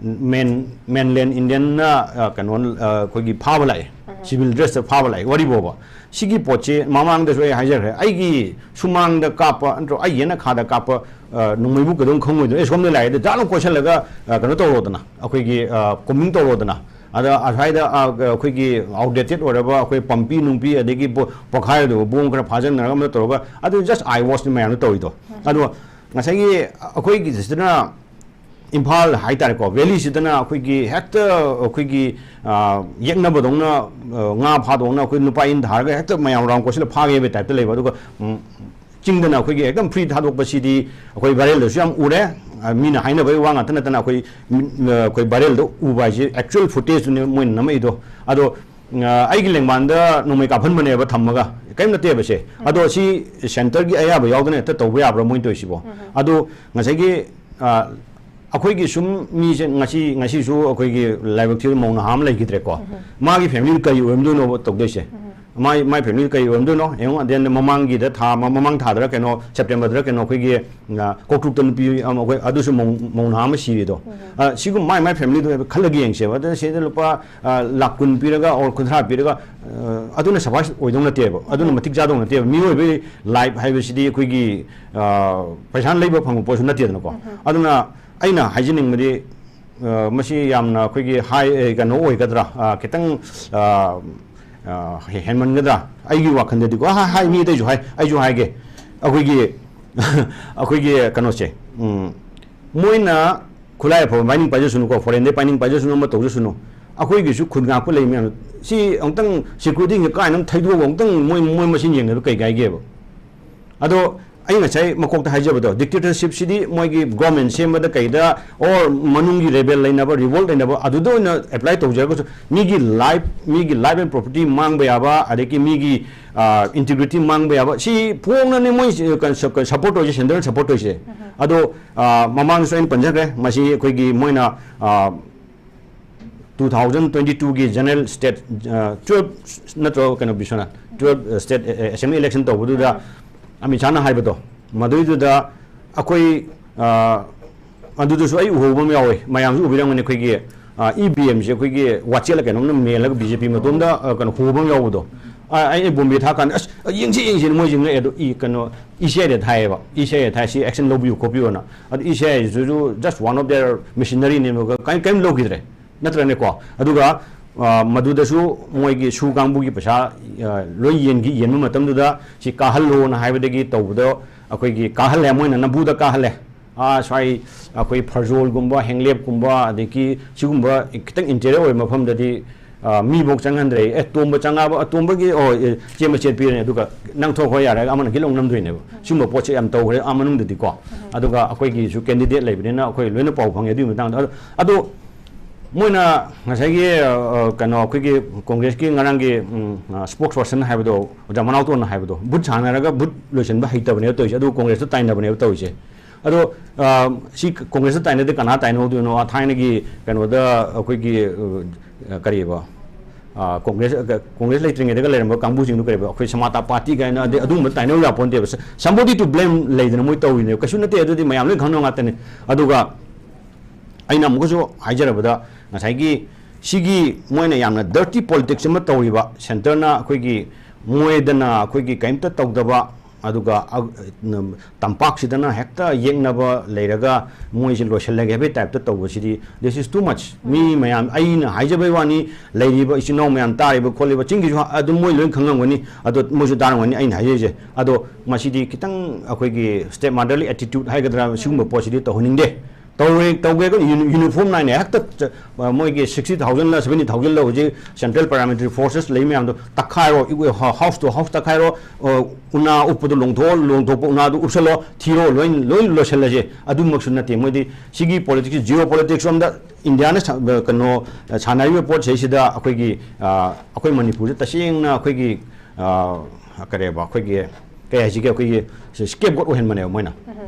main, mainland Indian ꯅ, ꯑ, ꯀꯩꯅꯣ, ꯑ, ꯑꯩꯈꯣꯏꯒꯤ ꯐꯥꯕ ꯂꯥꯛꯑꯦ, civil dress ꯇ ꯐꯥꯕ ꯂꯥꯛꯑꯦ, ꯋꯥꯔꯤꯕꯣꯕ꯫ ꯁꯤꯒꯤ ꯄꯣꯠꯁꯤ ꯃꯃꯥꯡꯗꯁꯨ ꯑꯩ ꯍꯥꯏꯖꯈ꯭ꯔꯦ, ꯑꯩꯒꯤ ꯁꯨꯃꯥꯡꯗ ꯀꯥꯞꯄ ꯅꯠꯇ꯭ꯔꯣ, ꯑꯩ ꯌꯦꯅꯈꯥꯗ ꯀꯥꯞꯄ, ꯑ, ꯅꯣꯡꯃꯩꯕꯨ ꯀꯩꯗꯧ ꯈꯪꯉꯣꯏꯗꯣꯏꯅꯣ? ꯑꯦ, ꯁꯣꯝꯗ ꯂꯥꯛꯑꯦ, ꯑꯗ ꯖꯥꯠ ꯂꯥꯎ ꯀꯣꯏꯁꯜꯂꯒ, ꯑ, ꯀꯩꯅꯣ ꯇꯧꯔꯣꯗꯅ, ꯑꯩꯈꯣꯏꯒꯤ, ꯑ, combing ꯇꯧꯔꯣꯗꯅ꯫ ꯑꯗ ꯑꯁ꯭ꯋꯥꯏꯗ ꯑ, ꯑꯩꯈꯣꯏꯒꯤ ꯑꯥꯎꯠꯗꯦꯇꯦꯠ ꯑꯣꯏꯔꯕ ꯑꯩꯈꯣꯏ ꯄꯝꯄꯤ ꯅꯨꯡꯄꯤ ꯑꯗꯒꯤ ꯄꯣ- ꯄꯣꯈꯥꯏꯔꯗꯕ ꯕꯣꯝ ꯈꯔ ꯐꯥꯖꯤꯟꯅꯔꯒ ꯑꯃ ꯇꯧꯔꯒ ꯑꯗꯨ ꯖꯁ ꯑꯥꯏ ꯋꯥꯁꯅꯤ ꯃꯌꯥꯝꯅ ꯇꯧꯔꯤꯗꯣ꯫ ꯑꯗꯣ ꯉꯁꯥꯏꯒꯤ ꯑꯩꯈꯣꯏꯒꯤ ꯁꯤꯗꯅ ꯏꯝꯐꯥꯜ ꯍꯥꯏꯇꯥꯔꯦꯀꯣ, ꯚꯦꯂꯤꯁꯤꯗꯅ ꯑꯩꯈꯣꯏꯒꯤ ꯍꯦꯛꯇ ꯑꯩꯈꯣꯏꯒꯤ ꯑ, ꯌꯦꯛꯅꯕꯗꯧꯅ ꯑ, ꯉꯥ ꯐꯥꯗꯧꯅ ꯑꯩꯈꯣꯏ ꯅꯨꯄꯥ ꯏꯟ ꯊꯥꯔꯒ ꯍꯦꯛꯇ ꯃꯌꯥꯝ ꯔꯥꯎꯟ ꯀꯣꯏꯁꯤꯜꯂ ꯐꯥꯒꯦ ꯍꯥꯏꯕ ꯇꯥꯏꯞꯇ ꯂꯩꯕ꯫ ꯑꯗꯨꯒ ꯎꯝ, ꯆꯤꯡꯗꯅ ꯑꯩꯈꯣꯏꯒꯤ ꯑꯦꯛꯗꯝ ꯐ꯭ꯔꯤ ꯊꯥꯗꯣꯛꯄꯁꯤꯗꯤ ꯑꯩꯈꯣꯏ ꯚꯥꯏꯔꯦꯜꯗꯁꯨ ꯌꯥꯝ ꯎꯔꯦ꯫ ꯑ, ꯃꯤꯅ ꯍꯥꯏꯅꯕꯒꯤ ꯋꯥ ꯉꯥꯛꯇ ꯅꯠꯇꯅ ꯑꯩꯈꯣꯏ ꯃꯤ- ꯑ, ꯑꯩꯈꯣꯏ ꯚꯥꯏꯔꯦꯜꯗ ꯎꯕ ꯍꯥꯏꯁꯦ ꯑꯦꯛꯆꯨꯋꯦꯜ ꯐꯨꯇꯦꯖꯇꯨꯅꯦ ꯃꯣꯏꯅ ꯅꯝꯃꯛꯏꯗꯣ꯫ ꯑꯗꯣ ꯑ, ꯑꯩꯒꯤ ꯂꯦꯡꯕꯥꯟꯗ ꯅꯣꯡꯃꯩ ꯀꯥꯞꯍꯟꯕꯅꯦꯕ ꯊꯝꯃꯒ, ꯀꯔꯤꯝ ꯅꯠꯇꯦꯕ ꯁꯦ꯫ ꯑꯗꯣ ꯁꯤ ꯁꯦꯟꯇꯔꯒꯤ ꯑꯌꯥꯕ ꯌꯥꯎꯗꯅ ꯍꯦꯛꯇ ꯇꯧꯕ ꯌꯥꯕ꯭ꯔꯥ ꯃꯣꯏꯅ ꯇꯧꯔꯤꯁꯤꯕꯣ? ꯑꯗꯣ ꯉꯁꯥꯏꯒꯤ ꯑ, ꯑꯩꯈꯣꯏꯒꯤ ꯁꯨꯝ ꯃꯤꯁꯦ ꯉꯁꯤ ꯉꯁꯤꯁꯨ ꯑꯩꯈꯣꯏꯒꯤ ꯂꯥꯏꯕꯛ ꯊꯤꯕ ꯃꯧ ꯅꯍꯥ ꯑꯃ ꯂꯩꯈꯤꯗ꯭ꯔꯦꯀꯣ꯫ ꯃꯥꯒꯤ ꯐꯦꯃꯤꯂꯤ ꯀꯔꯤ ꯑꯣꯏꯔꯝꯗꯣꯏꯅꯣꯕ ꯇꯧꯗꯣꯏꯁꯦ? ꯃꯥꯏ ꯃꯥꯏ ꯐꯦꯃꯤꯂꯤ ꯀꯔꯤ ꯑꯣꯏꯔꯝꯗꯣꯏꯅꯣ ꯌꯦꯡꯉꯣ꯫ ꯑꯗꯦꯟ ꯃꯃꯥꯡꯒꯤꯗ ꯊꯥ ꯃ- ꯃꯃꯥꯡ ꯊꯥꯗꯔ ꯀꯩꯅꯣ ꯁꯦꯞꯇꯦꯝꯕꯔꯗꯔ ꯀꯩꯅꯣ ꯑꯩꯈꯣꯏꯒꯤ ꯑ, ꯀꯣꯛꯇ꯭ꯔꯨꯛꯇ ꯅꯨꯄꯤ ꯑꯃ ꯑꯩꯈꯣꯏ ꯑꯗꯨꯁꯨ ꯃꯧ ꯃꯧ ꯅꯍꯥ ꯑꯃ ꯁꯤꯔꯤꯗꯣ꯫ ꯑ, ꯁꯤꯒꯨꯝꯕ ꯃꯥꯏ ꯃꯥꯏ ꯐꯦꯃꯤꯂꯤꯗꯣ ꯈꯜꯂꯒ ꯌꯦꯡꯁꯦꯕ꯫ ꯑꯗ ꯁꯤꯗ ꯂꯨꯄꯥ ꯑ, ꯂꯥꯛ ꯀꯨꯟ ꯄꯤꯔꯒ ꯑꯣꯔ ꯀꯨꯟꯊ꯭ꯔꯥ ꯄꯤꯔꯒ ꯑ, ꯑꯗꯨꯅ ꯁꯐꯥꯏꯁ ꯑꯣꯏꯗꯧ ꯅꯠꯇꯦꯕ꯫ ꯑꯗꯨꯅ ꯃꯇꯤꯛ ꯆꯥꯗꯧ ꯅꯠꯇꯦꯕ꯫ ꯃꯤꯑꯣꯏꯕꯒꯤ ꯂꯥꯏꯐ ꯍꯥꯏꯕꯁꯤꯗꯤ ꯑꯩꯈꯣꯏꯒꯤ ꯑ, ꯄꯩꯁꯥꯅ ꯂꯩꯕ ꯐꯪꯕ ꯄꯣꯠꯁꯨ ꯅꯠꯇꯦꯗꯅꯀꯣ꯫ ꯑꯗꯨꯅ ꯑꯩꯅ ꯍꯥꯏꯖꯅꯤꯡꯕꯗꯤ ꯑ, ꯃꯁꯤ ꯌꯥꯝꯅ ꯑꯩꯈꯣꯏꯒꯤ ꯍꯥꯏ ꯑꯦ, ꯀꯩꯅꯣ ꯑꯣꯏꯒꯗ꯭ꯔꯥ, ꯑ, ꯈꯤꯇꯪ ꯑ, ꯑ, ꯍꯦ- ꯍꯦꯟꯃꯟꯒꯗ꯭ꯔꯥ? ꯑꯩꯒꯤ ꯋꯥꯈꯜꯗꯗꯤꯀꯣ꯫ ꯍꯥꯏ ꯍꯥꯏ, ꯃꯤ ꯑꯇꯩꯁꯨ ꯍꯥꯏ, ꯑꯩꯁꯨ ꯍꯥꯏꯒꯦ꯫ ꯑꯩꯈꯣꯏꯒꯤ ꯑꯩꯈꯣꯏꯒꯤ ꯀꯩꯅꯣꯁꯦ, ꯎꯝ, ꯃꯣꯏꯅ ꯈꯨꯠꯂꯥꯏ ꯑꯐꯕ ꯄꯥꯏꯅꯤꯡ ꯄꯥꯏꯖꯁꯅꯨꯀꯣ, ꯐꯣꯔꯦꯟꯗꯩ ꯄꯥꯏꯅꯤꯡ ꯄꯥꯏꯖꯁꯅꯨ, ꯑꯃ ꯇꯧꯖꯁꯅꯨ, ꯑꯩꯈꯣꯏꯒꯤꯁꯨ ꯈꯨꯟ ꯉꯥꯛꯄ ꯂꯩ ꯃꯌꯥꯝ꯫ ꯁꯤ ꯑꯃꯨꯛꯇꯪ ꯁꯦꯀ꯭ꯌꯨꯔꯤꯇꯤꯁꯤꯡꯁꯦ ꯀꯥꯏꯅ ꯑꯃ ꯊꯩꯗꯣꯛꯑꯒ ꯑꯃꯨꯛꯇꯪ ꯃꯣꯏ ꯃꯣꯏ ꯃꯁꯦꯟ ꯌꯦꯡꯅꯕ ꯀꯩ ꯀꯥꯏꯒꯦꯕ? ꯑꯗꯣ ꯑꯩ ꯉꯁꯥꯏ ꯃꯀꯣꯛꯇ ꯍꯥꯏꯖꯕꯗꯣ, ꯗꯤꯛꯇꯦꯇꯔꯁꯤꯞꯁꯤꯗꯤ ꯃꯣꯏꯒꯤ ꯒꯣꯔꯃꯦꯟ ꯁꯦꯝꯕꯗ ꯀꯩꯗ ꯑꯣꯔ ꯃꯅꯨꯡꯒꯤ ꯔꯦꯕꯦꯜ ꯂꯩꯅꯕ, ꯔꯤꯚꯣꯜꯠ ꯂꯩꯅꯕ, ꯑꯗꯨꯗ ꯑꯣꯏꯅ ꯑꯦꯄ꯭ꯂꯥꯏ ꯇꯧꯖꯔꯒꯁꯨ, ꯃꯤꯒꯤ ꯂꯥꯏꯐ, ꯃꯤꯒꯤ ꯂꯥꯏꯐ ꯑꯦꯟ ꯄ꯭ꯔꯣꯄꯔꯇꯤ ꯃꯥꯡꯕ ꯌꯥꯕ, ꯑꯗꯒꯤ ꯃꯤꯒꯤ ꯏꯟꯇꯤꯒ꯭ꯔꯤꯇꯤ ꯃꯥꯡꯕ ꯌꯥꯕ, ꯁꯤ ꯐꯣꯡꯅꯅꯦ ꯃꯣꯏ ꯁꯞꯄꯣꯔꯠ ꯇꯧꯔꯤꯁꯦ, ꯁꯦꯟꯇꯔꯅ ꯁꯞꯄꯣꯔꯠ ꯇꯧꯔꯤꯁꯦ꯫ ꯑꯗꯣ ꯑ, ꯃꯃꯥꯡꯗꯁꯨ ꯑꯩꯅ ꯄꯟꯖꯈ꯭ꯔꯦ, ꯃꯁꯤ ꯑꯩꯈꯣꯏꯒꯤ ꯃꯣꯏꯅ ꯑ, ꯇꯨ ꯊꯥꯎꯖꯟ ꯇ꯭ꯋꯦꯟꯇꯤ ꯇꯨꯒꯤ ꯖꯦꯅꯔꯦꯜ ꯁ꯭ꯇꯦꯠ, ꯑ, ꯇꯨꯋꯦꯜꯐ ꯅꯠꯇ꯭ꯔꯣ, ꯀꯩꯅꯣ, ꯕꯤꯁ꯭ꯋꯅꯥꯊ, ꯇꯨꯋꯦꯜꯐ ꯁ꯭ꯇꯦꯠ ꯑꯦ-, ꯑꯦ-, ꯑꯦꯁꯦꯝꯕ꯭ꯂꯤ ꯏꯂꯦꯛꯁꯟ ꯇꯧꯕꯗꯨꯗ ꯑꯃꯤꯠ ꯁꯥꯍꯅ ꯍꯥꯏꯕꯗꯣ, ꯃꯗꯨꯏꯗꯨꯗ ꯑꯩꯈꯣꯏ, ꯑ, ꯑꯗꯨꯗꯁꯨ ꯑꯩ ꯎꯍꯧꯕ ꯑꯃ ꯌꯥꯎꯋꯦ, ꯃꯌꯥꯝꯁꯨ ꯎꯕꯤꯔꯝꯒꯅꯤ꯫ ꯑꯩꯈꯣꯏꯒꯤ, ꯑ, ꯏ ꯚꯤ ꯑꯦꯝꯁꯦ ꯑꯩꯈꯣꯏꯒꯤ ꯋꯥꯆꯦꯠꯂ ꯀꯩꯅꯣꯝꯅ ꯃꯦꯜꯂꯒ ꯕꯤ ꯖꯦ ꯄꯤ ꯃꯇꯣꯝꯗ, ꯑ, ꯀꯩꯅꯣ ꯍꯣꯕ ꯑꯃ ꯌꯥꯎꯕꯗꯣ꯫ ꯑ, ꯑꯩ, ꯑꯩ ꯕꯣꯝꯕꯦ ꯊꯥꯀꯥꯟꯗ, "ꯑꯁ, ꯌꯦꯡꯁꯤ, ꯌꯦꯡꯁꯤ" ꯃꯣꯏꯁꯦ ꯉꯛꯑꯦ꯫ ꯑꯗꯣ ꯏ-, ꯀꯩꯅꯣ, ꯏ ꯁꯤ ꯑꯥꯏꯗ ꯊꯥꯏꯌꯦꯕ, "ꯏ ꯁꯤ ꯑꯥꯏꯗ ꯊꯥꯏ, ꯁꯤ ꯑꯦꯛꯁꯟ ꯂꯧꯕꯤꯌꯨ ꯈꯣꯠꯄꯤꯌꯨꯅ"꯫ ꯑꯗꯣ ꯏ ꯁꯤ ꯑꯥꯏꯁꯤꯁꯨ just one of their machineryꯅꯦꯕ, ꯀꯔꯤꯝ, ꯀꯔꯤꯝ ꯂꯧꯈꯤꯗ꯭ꯔꯦ꯫ ꯅꯠꯇ꯭ꯔꯅꯦꯀꯣ? ꯑꯗꯨꯒ ꯑ, ꯃꯗꯨꯗꯁꯨ ꯃꯣꯏꯒꯤ ꯁꯨ ꯀꯥꯡꯕꯨꯒꯤ ꯄꯩꯁꯥ ꯑ, ꯂꯣꯏ ꯌꯦꯟꯈꯤ꯫ ꯌꯦꯟꯕ ꯃꯇꯝꯗꯨꯗ ꯁꯤ ꯀꯥꯍꯜꯂꯣꯅ ꯍꯥꯏꯕꯗꯒꯤ ꯇꯧꯕꯗꯣ ꯑꯩꯈꯣꯏꯒꯤ ꯀꯥꯍꯜꯂꯦ, ꯃꯣꯏꯅ ꯅꯝꯐꯨꯗ ꯀꯥꯍꯜꯂꯦ꯫ ꯑꯥ, ꯁ꯭ꯋꯥꯏ ꯑꯩꯈꯣꯏ ꯐꯔꯖꯣꯜꯒꯨꯝꯕ, ꯍꯦꯡꯂꯦꯞꯀꯨꯝꯕ, ꯑꯗꯒꯤ ꯁꯤꯒꯨꯝꯕ ꯈꯤꯇꯪ interior ꯑꯣꯏꯕ ꯃꯐꯝꯗꯗꯤ ꯑ, ꯃꯤꯐꯧ ꯆꯪꯍꯟꯗ꯭ꯔꯦ꯫ ꯑꯦ, ꯇꯣꯝꯕ ꯆꯪꯉꯛꯑꯕ, ꯑ, ꯇꯣꯝꯕꯒꯤ, ꯑꯣ, ꯑꯦ, ꯆꯦ ꯃꯆꯦꯠ ꯄꯤꯔꯅꯤ, ꯑꯗꯨꯒ ꯅꯪ ꯊꯣꯛꯈ꯭ꯔꯣ ꯌꯥꯔꯦ, ꯑꯃꯅ ꯒꯤꯠ ꯂꯧ ꯅꯝꯗꯣꯏꯅꯦꯕ꯫ ꯁꯤꯒꯨꯝꯕ ꯄꯣꯠꯁꯦ ꯌꯥꯝ ꯇꯧꯈ꯭ꯔꯦ ꯑꯥ ꯃꯅꯨꯡꯗꯗꯤꯀꯣ꯫ ꯑꯗꯨꯒ ꯑꯩꯈꯣꯏꯒꯤꯁꯨ candidate ꯂꯩꯕꯅꯤꯅ ꯑꯩꯈꯣꯏ ꯂꯣꯏꯅ ꯄꯥꯎ ꯐꯪꯉꯦ ꯑꯗꯨꯒꯤ ꯃꯇꯥꯡꯗ꯫ ꯑꯗꯣ, ꯑꯗꯣ ꯃꯣꯏꯅ ꯉꯁꯥꯏꯒꯤ, ꯑ, ꯑ, ꯀꯩꯅꯣ, ꯑꯩꯈꯣꯏꯒꯤ ꯀꯣꯡꯒ꯭ꯔꯦꯁꯀꯤ ꯉꯔꯥꯡꯒꯤ, ꯎꯝ, ꯑ, spokesperson ꯍꯥꯏꯕꯗꯣ, ꯑꯣꯖꯥ ꯃꯅꯥꯎꯇꯣꯟꯅ ꯍꯥꯏꯕꯗꯣ, ꯚꯨꯠ ꯁꯥꯟꯅꯔꯒ ꯚꯨꯠ ꯂꯣꯏꯁꯤꯟꯕ ꯍꯩꯇꯕꯅꯦꯕ ꯇꯧꯔꯤꯁꯦ, ꯑꯗꯨꯒ ꯀꯣꯡꯒ꯭ꯔꯦꯁꯇ ꯇꯥꯏꯅꯕꯅꯦꯕ ꯇꯧꯔꯤꯁꯦ꯫ ꯑꯗꯣ, ꯑ, ꯁꯤ ꯀꯣꯡꯒ꯭ꯔꯦꯁꯇ ꯇꯥꯏꯅꯗꯦ, ꯀꯅꯥ ꯇꯥꯏꯅꯍꯧꯗꯣꯏꯅꯣ? ꯑ, ꯊꯥꯏꯅꯒꯤ ꯀꯩꯅꯣꯗ ꯑꯩꯈꯣꯏꯒꯤ, ꯑ, ꯀꯔꯤꯕ, ꯑ, ꯀꯣꯡꯒ꯭ꯔꯦꯁ, ꯑ, ꯀꯣꯡꯒ꯭ꯔꯦꯁ ꯂꯩꯇ꯭ꯔꯤꯉꯩꯗꯒ ꯂꯩꯔꯝꯕ ꯀꯥꯡꯕꯨꯁꯤꯡꯗꯨ ꯀꯔꯤꯕ, ꯑꯩꯈꯣꯏ ꯁꯃꯥꯇꯥ ꯄꯥꯔꯇꯤ ꯀꯥꯏꯅ, ꯑꯗꯩ ꯑꯗꯨꯒꯨꯝꯕ ꯇꯥꯏꯅꯕ ꯌꯥꯄꯣꯟꯇꯦꯕ꯫ Somebody to blame ꯂꯩꯗꯅ ꯃꯣꯏ ꯇꯧꯔꯤꯅꯦꯕ꯫ ꯀꯩꯁꯨ ꯅꯠꯇꯦ, ꯑꯗꯨꯗꯤ ꯃꯌꯥꯝ ꯂꯣꯏ ꯈꯪꯅꯕ ꯉꯥꯛꯇꯅꯤ꯫ ꯑꯗꯨꯒ ꯑꯩꯅ ꯑꯃꯨꯛꯀꯁꯨ ꯍꯥꯏꯖꯔꯕꯗ, ꯉꯁꯥꯏꯒꯤ ꯁꯤꯒꯤ ꯃꯣꯏꯅ ꯌꯥꯝꯅ dirty politics ꯑꯃ ꯇꯧꯔꯤꯕ, centreꯅ ꯑꯩꯈꯣꯏꯒꯤ ꯃꯣꯏꯗꯅ ꯑꯩꯈꯣꯏꯒꯤ ꯀꯔꯤꯝꯇ ꯇꯧꯗꯕ, ꯑꯗꯨꯒ ꯑ-, ꯅ-, ꯇꯝꯄꯥꯛꯁꯤꯗꯅ ꯍꯦꯛꯇ ꯌꯦꯛꯅꯕ ꯂꯩꯔꯒ ꯃꯣꯏꯁꯦ ꯂꯣꯏꯁꯤꯜꯂꯒꯦ ꯍꯥꯏꯕꯒꯤ typeꯇ ꯇꯧꯕꯁꯤꯗꯤ, this is too much꯫ ꯃꯤ ꯃꯌꯥꯝ, ꯑꯩꯅ ꯍꯥꯏꯖꯕꯩ ꯋꯥꯅꯤ, ꯂꯩꯔꯤꯕ ꯏꯆꯤꯟ ꯏꯅꯥꯎ ꯃꯌꯥꯝ ꯇꯥꯔꯤꯕ ꯈꯣꯠꯂꯤꯕ ꯆꯤꯡꯒꯤꯁꯨ ꯑꯗꯨꯝ ꯃꯣꯏ ꯂꯣꯏ ꯈꯪꯉꯝꯒꯅꯤ, ꯑꯗꯣ ꯃꯣꯏꯁꯨ ꯇꯥꯔꯝꯒꯅꯤ ꯑꯩꯅ ꯍꯥꯏꯖꯔꯤꯁꯦ꯫ ꯑꯗꯣ ꯃꯁꯤꯗꯤ ꯈꯤꯇꯪ ꯑꯩꯈꯣꯏꯒꯤ stepmotherly attitude ꯍꯥꯏꯒꯗ꯭ꯔꯥ, ꯁꯤꯒꯨꯝꯕ ꯄꯣꯠꯁꯤꯗꯤ ꯇꯧꯍꯟꯅꯤꯡꯗꯦ꯫ ꯇꯧꯔꯦ, ꯇꯧꯒꯦꯒ ꯌꯨꯅꯤ-, uniform ꯅꯥꯏꯅ ꯍꯦꯛꯇ ꯆ-, ꯑ, ꯃꯣꯏꯒꯤ sixty thousandꯂ seventy thousandꯂ ꯍꯧꯖꯤꯛ Central Paramilitary Forces ꯂꯩ ꯃꯌꯥꯝꯗꯣ ꯇꯛꯈꯥꯏꯔꯣ, ꯏ-, ꯍ-, house to house ꯇꯛꯈꯥꯏꯔꯣ, ꯑ, ꯎꯅꯥ ꯎꯞꯄꯗꯣ ꯂꯣꯡꯊꯣꯛꯑꯣ, ꯂꯣꯡꯊꯣꯛꯄ ꯎꯅꯥꯗꯣ ꯎꯞꯁꯜꯂꯣ, ꯊꯤꯔꯣ, ꯂꯣꯏ, ꯂꯣꯏ ꯂꯣꯏꯁꯤꯜꯂꯁꯦ꯫ ꯑꯗꯨꯃꯛꯁꯨ ꯅꯠꯇꯦ꯫ ꯃꯣꯏꯗꯤ ꯁꯤꯒꯤ politics, geopolitics ꯔꯣꯝꯗ ꯏꯟꯗꯤꯌꯥꯅ ꯁꯥ-, ꯑ, ꯀꯩꯅꯣ, ꯑ, ꯁꯥꯟꯅꯔꯤꯕ ꯄꯣꯠꯁꯤꯗꯩꯁꯤꯗ ꯑꯩꯈꯣꯏꯒꯤ, ꯑ, ꯑꯩꯈꯣꯏ ꯃꯅꯤꯄꯨꯔꯁꯦ ꯇꯁꯦꯡꯅ ꯑꯩꯈꯣꯏꯒꯤ, ꯑ, ꯀꯔꯤꯕ, ꯑꯩꯈꯣꯏꯒꯤ ꯀꯩ ꯍꯥꯏꯁꯤꯒꯦ, ꯑꯩꯈꯣꯏꯒꯤ scapegoat ꯑꯣꯏꯍꯟꯕꯅꯦꯕ ꯃꯣꯏꯅ꯫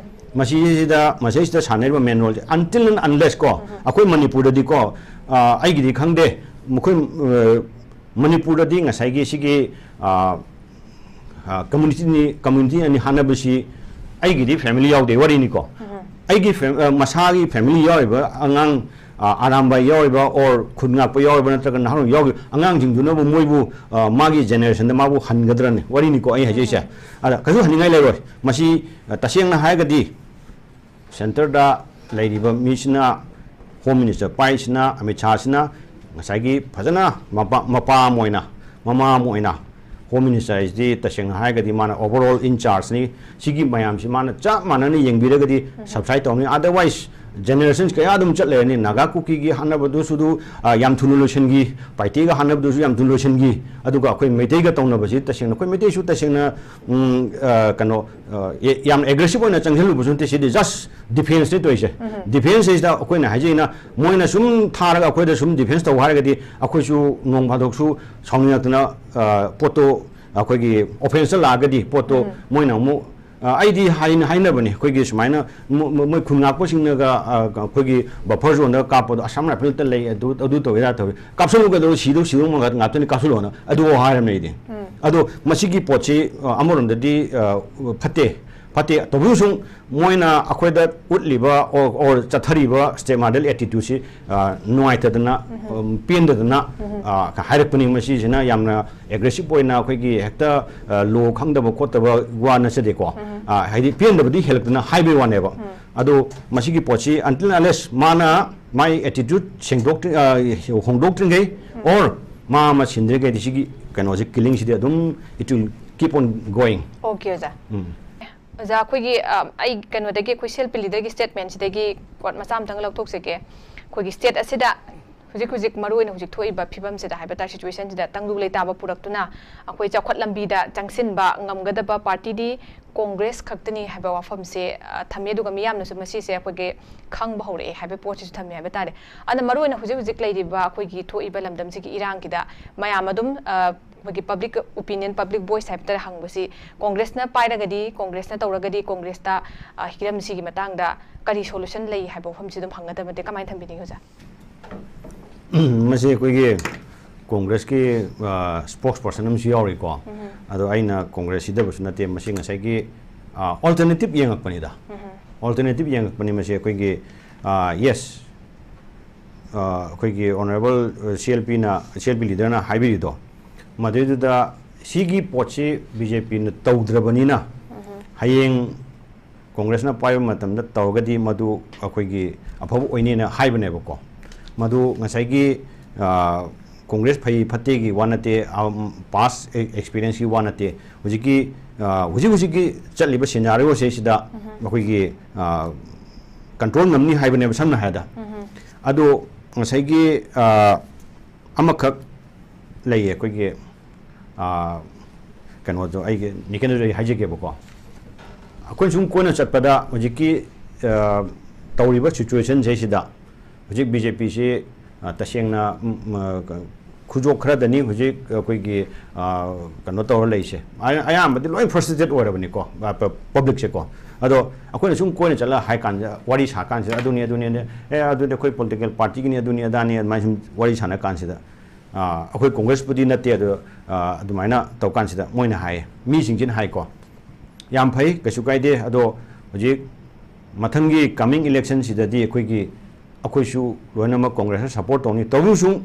ꯃꯁꯤꯁꯤꯗ, ꯃꯁꯤꯁꯤꯗ ꯁꯥꯟꯅꯔꯤꯕ main roleꯁꯦ, until and unless ꯀꯣ, ꯑꯩꯈꯣꯏ ꯃꯅꯤꯄꯨꯔꯗꯗꯤꯀꯣ, ꯑ, ꯑꯩꯒꯤꯗꯤ ꯈꯪꯗꯦ, ꯃꯈꯣꯏ, ꯑ, ꯃꯅꯤꯄꯨꯔꯗꯗꯤ ꯉꯁꯥꯏꯒꯤ ꯁꯤꯒꯤ, ꯑ, ꯑ, communityꯅꯤ, community ꯑꯅꯤ ꯍꯥꯠꯅꯕꯁꯤ ꯑꯩꯒꯤꯗꯤ family ꯌꯥꯎꯗꯦ ꯋꯥꯔꯤꯅꯤꯀꯣ꯫ ꯑꯩꯒꯤ ꯐꯦ-, ꯑ, ꯃꯁꯥꯒꯤ family ꯌꯥꯎꯔꯤꯕ ꯑꯉꯥꯡ, ꯑ, ꯑꯔꯥꯝꯕꯥꯏ ꯌꯥꯎꯔꯤꯕ or ꯈꯨꯟ ꯉꯥꯛꯄ ꯌꯥꯎꯔꯤꯕ ꯅꯠꯇ꯭ꯔꯒ ꯅꯍꯥꯔꯣꯜ ꯌꯥꯎꯔꯤꯕ ꯑꯉꯥꯡꯁꯤꯡꯗꯨꯅꯕꯨ ꯃꯣꯏꯕꯨ, ꯑ, ꯃꯥꯒꯤ generationꯗ ꯃꯥꯕꯨ ꯍꯟꯒꯗ꯭ꯔꯅꯦ? ꯋꯥꯔꯤꯅꯤꯀꯣ ꯑꯩ ꯍꯥꯏꯖꯩꯁꯦ꯫ ꯑꯗ ꯀꯩꯁꯨ ꯍꯟꯅꯤꯡꯉꯥꯏ ꯂꯩꯔꯣꯏ꯫ ꯃꯁꯤ, ꯑ, ꯇꯁꯦꯡꯅ ꯍꯥꯏꯔꯒꯗꯤ centreꯗ ꯂꯩꯔꯤꯕ ꯃꯤꯁꯤꯅ ꯍꯣꯝ ꯃꯤꯅꯤꯁꯇꯔ ꯄꯥꯏꯁꯤꯅ, ꯑꯃꯤꯠ ꯁꯥꯍꯁꯤꯅ ꯉꯁꯥꯏꯒꯤ ꯐꯖꯅ ꯃꯄꯥ, ꯃꯄꯥ ꯑꯃ ꯑꯣꯏꯅ, ꯃꯃꯥ ꯑꯃ ꯑꯣꯏꯅ, ꯍꯣꯝ ꯃꯤꯅꯤꯁꯇꯔ ꯍꯥꯏꯁꯤꯗꯤ ꯇꯁꯦꯡꯅ ꯍꯥꯏꯔꯒꯗꯤ ꯃꯥꯅ overall in charge ꯅꯤ꯫ ꯁꯤꯒꯤ ꯃꯌꯥꯝꯁꯤ ꯃꯥꯅ ꯆꯞ ꯃꯥꯟꯅꯅ ꯌꯦꯡꯕꯤꯔꯒꯗꯤ subside ꯇꯧꯔꯝꯅꯤ꯫ Otherwise, generations ꯀꯌꯥ ꯑꯗꯨꯝ ꯆꯠ ꯂꯩꯔꯅꯤ꯫ ꯅꯥꯒꯥ ꯀꯨꯀꯤꯒꯤ ꯍꯥꯠꯅꯕꯗꯨꯁꯨ ꯑꯗꯨ, ꯑ, ꯌꯥꯝ ꯊꯨꯅ ꯂꯣꯏꯁꯤꯟꯈꯤ꯫ ꯄꯥꯏꯇꯦꯒ ꯍꯥꯠꯅꯕꯗꯨꯁꯨ ꯌꯥꯝ ꯊꯨꯅ ꯂꯣꯏꯁꯤꯟꯈꯤ꯫ ꯑꯗꯨꯒ ꯑꯩꯈꯣꯏ ꯃꯩꯇꯩꯒ ꯇꯧꯅꯕꯁꯤ ꯇꯁꯦꯡꯅ, ꯑꯩꯈꯣꯏ ꯃꯩꯇꯩꯁꯨ ꯇꯁꯦꯡꯅ, ꯎꯝ, ꯑ, ꯀꯩꯅꯣ, ꯑ, ꯌꯥ-, ꯌꯥꯝ aggressive ꯑꯣꯏꯅ ꯆꯪꯁꯤꯜꯂꯨꯕꯁꯨ ꯅꯠꯇꯦ꯫ ꯁꯤꯗꯤ just defence ꯅꯤ ꯇꯧꯔꯤꯁꯦ꯫ Defence ꯁꯤꯗ ꯑꯩꯈꯣꯏꯅ ꯍꯥꯏꯖꯩꯅ, ꯃꯣꯏꯅ ꯁꯨꯝ ꯊꯥꯔꯒ ꯑꯩꯈꯣꯏꯗ ꯁꯨꯝ defence ꯇꯧ ꯍꯥꯏꯔꯒꯗꯤ, ꯑꯩꯈꯣꯏꯁꯨ ꯅꯣꯡ ꯐꯥꯗꯣꯛꯁꯨ ꯁꯥꯎꯅꯤꯡꯉꯛꯇꯅ, ꯑ, ꯄꯣꯠꯇꯣ ꯑꯩꯈꯣꯏꯒꯤ offence ꯇ ꯂꯥꯛꯑꯒꯗꯤ, ꯄꯣꯠꯇꯣ ꯃꯣꯏꯅ ꯑꯃꯨꯛ, ꯑ, ꯑꯩꯗꯤ ꯍꯥꯏꯅ-, ꯍꯥꯏꯅꯕꯅꯦ, ꯑꯩꯈꯣꯏꯒꯤ ꯁꯨꯃꯥꯏꯅ ꯃꯣ-, ꯃꯣ-, ꯃꯣꯏ ꯈꯨꯟ ꯉꯥꯛꯄꯁꯤꯡꯅꯒ, ꯑ, ꯑꯩꯈꯣꯏꯒꯤ buffer zone ꯗ ꯀꯥꯞꯄꯗꯣ, ꯑꯁꯥꯝ ꯔꯥꯏꯐꯜ ꯇ ꯂꯩ, ꯑꯗꯨ, ꯑꯗꯨ ꯇꯧꯋꯦ, ꯑꯗꯥ ꯇꯧꯋꯦ, ꯀꯥꯞꯁꯜꯂꯨ ꯀꯩꯗꯧꯔ, ꯁꯤꯗꯧ ꯁꯤꯗꯧ ꯉꯥꯛ-, ꯉꯥꯛꯇꯅꯤ, ꯀꯥꯞꯁꯜꯂꯣꯅ ꯑꯗꯨꯐꯥꯎ ꯍꯥꯏꯔꯕꯅꯦ ꯑꯩꯗꯤ꯫ ꯑꯗꯣ ꯃꯁꯤꯒꯤ ꯄꯣꯠꯁꯤ, ꯑ, ꯑꯃꯔꯣꯝꯗꯗꯤ, ꯑ, ꯐꯠꯇꯦ, ꯐꯠꯇꯦ꯫ ꯇꯧꯕꯇꯕꯨ ꯁꯨꯝ ꯃꯣꯏꯅ ꯑꯩꯈꯣꯏꯗ ꯎꯠꯂꯤꯕ or, or ꯆꯠꯊꯔꯤꯕ step mother attitude ꯁꯤ, ꯑ, ꯅꯨꯡꯉꯥꯏꯇꯗꯅ, ꯎꯝ, ꯄꯦꯟꯗꯗꯅ, ꯑ, ꯍꯥꯏꯔꯛꯄꯅꯤ꯫ ꯃꯁꯤꯁꯤꯅ ꯌꯥꯝꯅ aggressive ꯑꯣꯏꯅ ꯑꯩꯈꯣꯏꯒꯤ ꯍꯦꯛꯇ, ꯑ, law ꯈꯪꯗꯕ ꯈꯣꯠꯇꯕ ꯋꯥ ꯅꯠꯆꯗꯦꯀꯣ꯫ ꯑ, ꯍꯥꯏꯗꯤ ꯄꯦꯟꯗꯕꯗꯤ ꯍꯦꯜꯂꯛꯇꯅ ꯍꯥꯏꯕꯩ ꯋꯥꯅꯦꯕ꯫ ꯑꯗꯣ ꯃꯁꯤꯒꯤ ꯄꯣꯠꯁꯤ until unless ꯃꯥꯅ ꯃꯥꯏ attitude ꯁꯦꯡꯗꯣꯛꯇ꯭ꯔꯤ-, ꯑ, ꯍꯣꯡꯗꯣꯛꯇ꯭ꯔꯤꯉꯩ or ꯃꯥ ꯑꯃ ꯁꯤꯟꯗ꯭ꯔꯤꯉꯩꯗꯤ ꯁꯤꯒꯤ ꯀꯩꯅꯣꯁꯤ, killing ꯁꯤꯗꯤ ꯑꯗꯨꯝ it will keep on going꯫ OK ꯑꯣꯖꯥ꯫ ꯎꯝ꯫ ꯑꯣꯖꯥ, ꯑꯩꯈꯣꯏꯒꯤ, ꯑ, ꯑꯩ ꯀꯩꯅꯣꯗꯒꯤ, ꯑꯩꯈꯣꯏ C L P leader ꯒꯤ statement ꯁꯤꯗꯒꯤ quote ꯃꯆꯥ ꯑꯃꯇꯪ ꯂꯧꯊꯣꯛꯆꯒꯦ꯫ ꯑꯩꯈꯣꯏꯒꯤ state ꯑꯁꯤꯗ ꯍꯧꯖꯤꯛ ꯍꯧꯖꯤꯛ ꯃꯔꯨꯑꯣꯏꯅ ꯍꯧꯖꯤꯛ ꯊꯣꯛꯏꯕ ꯐꯤꯕꯝꯁꯤꯗ ꯍꯥꯏꯕ ꯇꯥꯔꯦ, situation ꯁꯤꯗ ꯇꯪꯗꯨ ꯂꯩꯇꯥꯕ ꯄꯨꯔꯛꯇꯨꯅ ꯑꯩꯈꯣꯏ ꯆꯥꯎꯈꯠ ꯂꯝꯕꯤꯗ ꯆꯪꯁꯤꯟꯕ ꯉꯝꯒꯗꯕ party ꯗꯤ Congress ꯈꯛꯇꯅꯤ ꯍꯥꯏꯕ ꯋꯥꯐꯝꯁꯦ, ꯑ, ꯊꯝꯃꯤ꯫ ꯑꯗꯨꯒ ꯃꯤꯌꯥꯝꯅꯁꯨ ꯃꯁꯤꯁꯦ ꯑꯩꯈꯣꯏꯒꯤ ꯈꯪꯕ ꯍꯧꯔꯛꯑꯦ ꯍꯥꯏꯕ ꯄꯣꯠꯁꯤꯁꯨ ꯊꯝꯃꯤ ꯍꯥꯏꯕ ꯇꯥꯔꯦ꯫ ꯑꯗꯨꯅ ꯃꯔꯨꯑꯣꯏꯅ ꯍꯧꯖꯤꯛ ꯍꯧꯖꯤꯛ ꯂꯩꯔꯤꯕ ꯑꯩꯈꯣꯏꯒꯤ ꯊꯣꯛꯏꯕ ꯂꯝꯗꯝꯁꯤꯒꯤ ꯏꯔꯥꯡꯒꯤꯗ ꯃꯌꯥꯝ ꯑꯗꯨꯝ, ꯑ, ꯑꯩꯈꯣꯏꯒꯤ public opinion, public voice ꯍꯥꯏꯕ ꯇꯥꯔꯦ, ꯍꯪꯕꯁꯤ Congress ꯅ ꯄꯥꯏꯔꯒꯗꯤ, Congress ꯅ ꯇꯧꯔꯒꯗꯤ, Congress ꯇ, ꯑ, ꯍꯤꯔꯝꯁꯤꯒꯤ ꯃꯇꯥꯡꯗ ꯀꯔꯤ solution ꯂꯩ ꯍꯥꯏꯕ ꯋꯥꯐꯝꯁꯤ ꯑꯗꯨꯝ ꯍꯪꯒꯗꯕ ꯅꯠꯇꯦ꯫ ꯀꯃꯥꯏꯅ ꯊꯝꯕꯤꯅꯤꯡꯉꯤ ꯑꯣꯖꯥ? ꯃꯁꯤ ꯑꯩꯈꯣꯏꯒꯤ Congress ꯀꯤ, ꯑ, spokesperson ꯑꯃꯁꯨ ꯌꯥꯎꯔꯤꯀꯣ꯫ ꯑꯗꯣ ꯑꯩꯅ Congress ꯁꯤꯗꯕꯁꯨ ꯅꯠꯇꯦ꯫ ꯃꯁꯤ ꯉꯁꯥꯏꯒꯤ, ꯑ, alternative ꯌꯦꯡꯉꯛꯄꯅꯤꯗ꯫ Alternative ꯌꯦꯡꯉꯛꯄꯅꯤ ꯃꯁꯤ ꯑꯩꯈꯣꯏꯒꯤ, ꯑ, yes, ꯑ, ꯑꯩꯈꯣꯏꯒꯤ honourable, ꯑ, C L P ꯅ, C L P leader ꯅ ꯍꯥꯏꯕꯤꯔꯤꯗꯣ, ꯃꯗꯨꯏꯗꯨꯗ ꯁꯤꯒꯤ ꯄꯣꯠꯁꯤ B J P ꯅ ꯇꯧꯗ꯭ꯔꯕꯅꯤꯅ, ꯍꯌꯦꯡ ꯀꯣꯡꯒ꯭ꯔꯦꯁꯅ ꯄꯥꯏꯕ ꯃꯇꯝꯗ ꯇꯧꯔꯒꯗꯤ ꯃꯗꯨ ꯑꯩꯈꯣꯏꯒꯤ ꯑꯐꯕ ꯑꯣꯏꯅꯦꯅ ꯍꯥꯏꯕꯅꯦꯕꯀꯣ꯫ ꯃꯗꯨ ꯉꯁꯥꯏꯒꯤ, ꯑ, ꯀꯣꯡꯒ꯭ꯔꯦꯁ ꯐꯩ ꯐꯠꯇꯦꯒꯤ ꯋꯥ ꯅꯠꯇꯦ, ꯑꯝ, past ꯑꯦ-, experienceꯀꯤ ꯋꯥ ꯅꯠꯇꯦ꯫ ꯍꯧꯖꯤꯛꯀꯤ, ꯑ, ꯍꯧꯖꯤꯛ ꯍꯧꯖꯤꯛꯀꯤ ꯆꯠꯂꯤꯕ scenarioꯁꯦ ꯁꯤꯗ ꯎꯝꯍꯨꯝ꯫ ꯑꯩꯈꯣꯏꯒꯤ, ꯑ, control ꯉꯝꯅꯤ ꯍꯥꯏꯕꯅꯦꯕ, ꯁꯝꯅ ꯍꯥꯏꯔꯕꯗ꯫ ꯎꯝꯍꯨꯝ꯫ ꯑꯗꯣ ꯉꯁꯥꯏꯒꯤ, ꯑ, ꯑꯃꯈꯛ ꯂꯩꯌꯦ ꯑꯩꯈꯣꯏꯒꯤ, ꯑ, ꯀꯩꯅꯣꯗꯣ, ꯑꯩꯒꯤ ꯅꯤꯀꯦꯟꯗꯁꯨ ꯑꯩ ꯍꯥꯏꯖꯒꯦꯕꯀꯣ꯫ ꯑꯩꯈꯣꯏꯅ ꯁꯨꯝ ꯀꯣꯏꯅ ꯆꯠꯄꯗ ꯍꯧꯖꯤꯛꯀꯤ, ꯑ, ꯇꯧꯔꯤꯕ situationꯁꯦ ꯁꯤꯗ ꯍꯧꯖꯤꯛ BJPꯁꯤ, ꯑ, ꯇꯁꯦꯡꯅ, ꯎꯝ, ꯑ, ꯈꯨꯖꯣꯞ ꯈꯔꯗꯅꯤ ꯍꯧꯖꯤꯛ ꯑꯩꯈꯣꯏꯒꯤ, ꯑ, ꯀꯩꯅꯣ ꯇꯧꯔ ꯂꯩꯁꯦ꯫ ꯑꯌꯥ-, ꯑꯌꯥꯝꯕꯗꯤ ꯂꯣꯏ frustrated ꯑꯣꯏꯔꯕꯅꯤꯀꯣ, ꯑ, ꯄ-, publicꯁꯦꯀꯣ꯫ ꯑꯗꯣ ꯑꯩꯈꯣꯏꯅ ꯁꯨꯝ ꯀꯣꯏꯅ ꯆꯠꯂꯒ ꯍꯥꯏ ꯀꯥꯟꯗ, ꯋꯥꯔꯤ ꯁꯥ ꯀꯥꯟꯁꯤꯗ, "ꯑꯗꯨꯅꯤ, ꯑꯗꯨꯅꯤ, ꯑꯗꯨ-, ꯑꯦ, ꯑꯗꯨꯗꯤ ꯑꯩꯈꯣꯏ political partyꯒꯤꯅꯤ, ꯑꯗꯨꯅꯤ, ꯑꯗꯥꯅꯤ", ꯑꯗꯨꯃꯥꯏꯅ ꯁꯨꯝ ꯋꯥꯔꯤ ꯁꯥꯟꯅ ꯀꯥꯟꯁꯤꯗ, ꯑ, ꯑꯩꯈꯣꯏ ꯀꯣꯡꯒ꯭ꯔꯦꯁꯄꯨꯗꯤ ꯅꯠꯇꯦ, ꯑꯗꯣ, ꯑ, ꯑꯗꯨꯃꯥꯏꯅ ꯇꯧ ꯀꯥꯟꯁꯤꯗ ꯃꯣꯏꯅ ꯍꯥꯏꯌꯦ, ꯃꯤꯁꯤꯡꯁꯤꯅ ꯍꯥꯏꯀꯣ, "ꯌꯥꯝ ꯐꯩ, ꯀꯩꯁꯨ ꯀꯥꯏꯗꯦ, ꯑꯗꯣ ꯍꯧꯖꯤꯛ ꯃꯊꯪꯒꯤ coming electionꯁꯤꯗꯗꯤ ꯑꯩꯈꯣꯏꯒꯤ, ꯑꯩꯈꯣꯏꯁꯨ ꯂꯣꯏꯅꯃꯛ ꯀꯣꯡꯒ꯭ꯔꯦꯁꯇ support ꯇꯧꯅꯤ, ꯇꯧꯕꯁꯨ